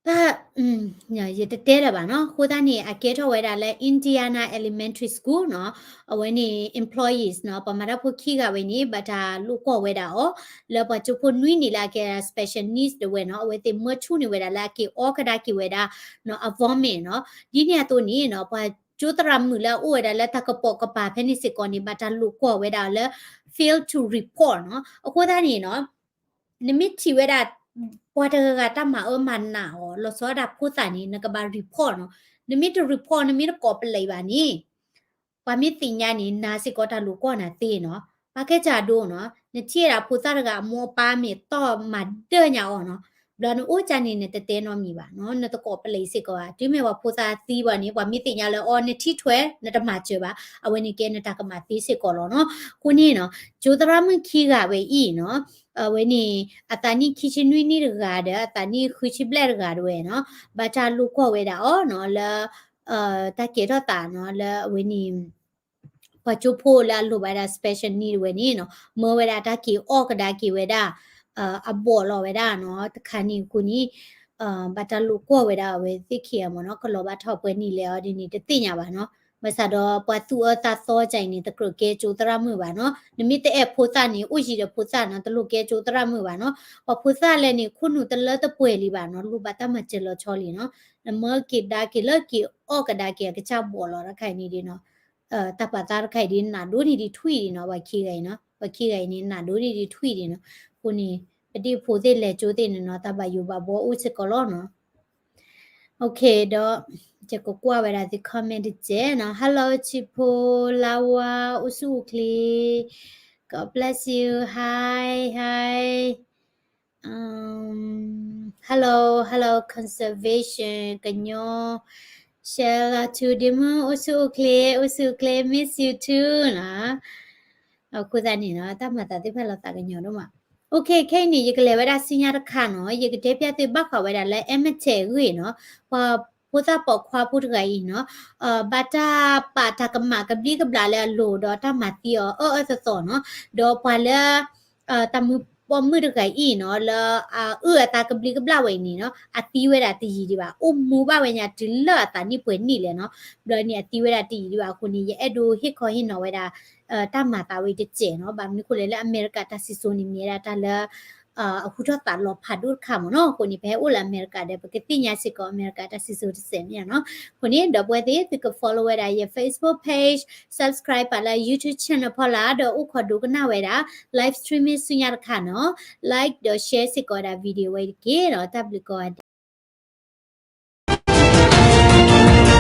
တၢ် ယတတဲလၢၤဘၣ်နီၤ, အဃိသတးန့ၣ် အကဲထီၣ်ဝဲဒၣ်လၢ Indiana Elementary School နီၤ, အဝဲန့ၣ် employees နီၤ, ပှၤမၤတၢ်ဖိခံဂၤဝဲန့ၣ် ဘၣ်တၢ်လိာ်ကွီၢ်ဝဲဒၣ်အီၤ လၢပှၤကၠိဖိနွံန့ၣ်လၢအကဲ special needs တဝဲနီၤ, အဝဲသ့ၣ်မၢဆူၣ်န့ၢ်ဝဲဒၣ်လၢအက့ၤအီၣ်ကဒါက့ၤဝဲဒၣ်နီၤ အ vomit နီၤ, ဒ်န့ၣ်အသိးန့ၣ်နီၤ ပှၤကၠိသရၣ်မုၣ်လၢအအိၣ်ဝဲဒၣ်လၢတၢ်ကပိာ်ကပၤဖဲန့ၣ်စ့ၢ်ကီးန့ၣ် ဘၣ်တၢ်လိာ်ကွီၢ်ဝဲဒၣ်လၢ fail to report နီၤ, အဃိသတးန့ၣ်နီၤ နမ့ၢ်ထံၣ်ဝဲဒၣ် ပှၤတဂၤဂၤတၢ်မၤအၢမၤနးအီၤ လီၤဆီဒၣ်တၢ်ဖိသၣ်န့ၣ် နကဘၣ် report နီၤ, နမ့ၢ်တ report နမ့ၢ်တကိးပလံးဘၣ်န့ၣ် ပှၤမ့ၢ်သ့ၣ်ညါန့ၣ် နၤစ့ၢ်ကီးတၢ်လိာ်ကွီၢ်နၤသ့နီၤ, ပာ်ကဲစၢ်ဒိနီၤ, နထံၣ်ဝဲဒၣ်ဖိသၣ်တဂၤအမိၢ်အပၢ်မ့ၢ်တီၢ်မၤဒၢၣ်ညါအီၤနီၤ, ဘျီနအိၣ်ကၢ်န့ၣ် နတတဲနီတမံၤဘၣ်နီၤ, နတကိးပလံးစ့ၢ်ကီးဘၣ်, တုၤမ့ၢ်ပှၤဖိသၣ်သံဘၣ်န့ၣ် ပှၤမ့ၢ်သ့ၣ်ညါလၢအီၤ နထံၣ်ထွဲ နတမၤစၢၤဘၣ်, အဝဲန့ၣ်ကဲနတၢ်ကမၣ်သ့စ့ၢ်ကီးလီၤနီၤ, အဃိန့ၣ်နီၤ ကၠိသရၣ်မုၣ်ခံဂၤဝဲအံၤနီၤ အဝဲန့ၣ် အသးနံၣ်ခံဆံနွံနံၣ်တဂၤဒီး အသးနံၣ်ဃုဆံဘျဲၣ်တဂၤတဝဲနီၤ, ဘၣ်တၢ်လိာ်ကွီၢ်ဝဲဒၣ်အီၤနီၤ လၢ တၢ်ကဲထီၣ်သးနီၤ လၢအဝဲန့ၣ် ပှၤကၠိဖိလၢအလိၣ်ဘၣ်ဒၣ် special need တဝဲန့ၣ်နီၤ, မၢဝဲဒၣ်တၢ်က့ၤအီၣ်ကဒါက့ၤဝဲဒၣ် အဘီၣ်လီၤဝဲဒၣ်နီၤ, တခါန့ၣ်အဃိန့ၣ် ဘၣ်တၢ်လိာ်ကွီၢ်ဝဲဒၣ်အဝဲသ့ၣ်ခံဂၤမ့ၢ်နီၤ, ကလီၤဘၣ်ထီၣ်ပှဲၤနံၣ်လဲၣ်အီၤဒ်န့ၣ် တသ့ၣ်ညါဘၣ်နီၤ, ဘၣ်ဆၣ်ဒီးပှၤသူၣ်အၢသးသီကၢ်အံၤန့ၣ် တကြၢးကဲကၠိသရၣ်မုၣ်ဘၣ်နီၤ, နမ့ၢ်တအဲၣ်ဖိသၣ်န့ၣ် အိၣ်ယံၤဒီးဖိသၣ်နီၤ, တလိၣ်ကဲကၠိသရၣ်မုၣ်ဘၣ်နီၤ, ပှၤဖိသၣ်လဲၣ်န့ၣ် ခိၣ်နူာ်တလၢတပှဲၤလံဘၣ်နီၤ, လိၣ်ဘၣ်တၢ်မၤစၢၤလီၤဆီလံနီၤ, နမၢက့ၤဒါက့ၤလၢက့ၤအီၣ်ကဒါက့ၤအကစၢ်ဘီၣ်လီၤတခါအံၤန့ၣ်ဒ်နီၤ, တၢ်ပာ်သးတခါအံၤဒ်နးဒိၣ်န့ၢ်ဒံးထွံၣ်ဒံးနီၤ, ပှၤခံဂၤအံၤနီၤ, ပှၤခံဂၤအံၤန့ၣ် နးဒိၣ်န့ၢ်ဒံးထွံၣ်ဒံးနီၤ, အဃိန့ၣ် ပဒ့ၣ်ဖိသ့ၣ်လဲၤကၠိသ့ၣ်န့ၣ်နီၤ, တၢ်ဘၣ်ယိၣ်ဘၣ်ဘှီအိၣ်စ့ၢ်ကီးလီၤနီၤ. ဒီး ယကကွၢ်ဝဲဒၣ်သု comment တစဲးနီၤ, Hello ဆံးဖိလါဝါ အိၣ်ဆူၣ်အိၣ်ချ့, God bless you, hi hi, hello hello conservation ကညီ Shella ထူဒ့မုၣ် အိၣ်ဆူၣ်အိၣ်ချ့ အိၣ်ဆူၣ်အိၣ်ချ့ miss you too နီၤ, အဃိသတးန့ၣ်နီၤ တၢ်မၤသးသ့ၣ်တဖၣ်လီၤသးကညီၤဒိၣ်မး, okay ခဲအံၤန့ၣ် ယကလဲၤဝဲဒၣ်ဆူညါတခါနီၤ, ယကတဲဖျါသုဘၣ်ဃးဝဲဒၣ်လၢ Edmonton အဂ့ၢ်နီၤ, ပှၤဖိသၣ်ပိာ်ခွါဖိတဂၤအံၤနီၤ, ဘၣ်တၢ်ပာ်တၢ်ကမၣ်ကဘျံးကဘျၣ်လၢအလိၤဒီးတၢ်မၤသံအီၤအၢအၢသီသီနီၤ, ဒီးပှၤလၢ တၢ်မုၢ်ပိာ်မုၣ်တဂၤအံၤနီၤ လၢအအုၣ်အသးကဘျံးကဘျၣ်ဝဲအံၤန့ၣ်နီၤ အသံဝဲဒၣ်တယံာ်ဒံးဘၣ်, အိၣ်မူဘၣ်ဝဲညါတုၤလၢအသးနံၣ်ပှဲၤနံၣ်လဲၣ်နီၤ, ဘျီန့ၣ်အသံဝဲဒၣ်တယံာ်ဒံးဘၣ်အဃိန့ၣ် ယအဲၣ်ဒိးဟ့ၣ်ခီဟ့ၣ်နီၤဝဲဒၣ် တၢ်မၤသးဝဲတစဲးနီၤ, ဘၣ်မနုၤဃိလဲၣ်လၢအမဲရကၤတၢ်စံၣ်စိၤန့ၣ် မ့ၢ်ဝဲဒၣ်တၢ်လၢ အဃုထီၣ်သးလီၤဖးဒိၣ်တခါမ့ၢ်နီၤ, အဃိန့ၣ် ပဟဲအိၣ်လၢအမဲရကၤဒီး ပကသ့ၣ်ညါစ့ၢ်ကီးအမဲရကၤတၢ်စံၣ်စိၤတစဲးမ့ၢ်နီၤ, အဃိန့ၣ် ဒီပုၢ်ဝဲၢ်သ့ၣ် သုက follow ဝဲဒၣ်ယ Facebook page, subscribe ပာ်လၢ YouTube channel ဖီလာ် ဒီးအိၣ်ခိးဒိကနၣ်ဝဲဒၣ် live streaming ဆူညါတခါနီၤ, like ဒီး share စ့ၢ်ကီးဝဲဒၣ် video ဝဲတက့ၢ်ဒီး တၢ်ဘျုးကိးဂၤဒဲး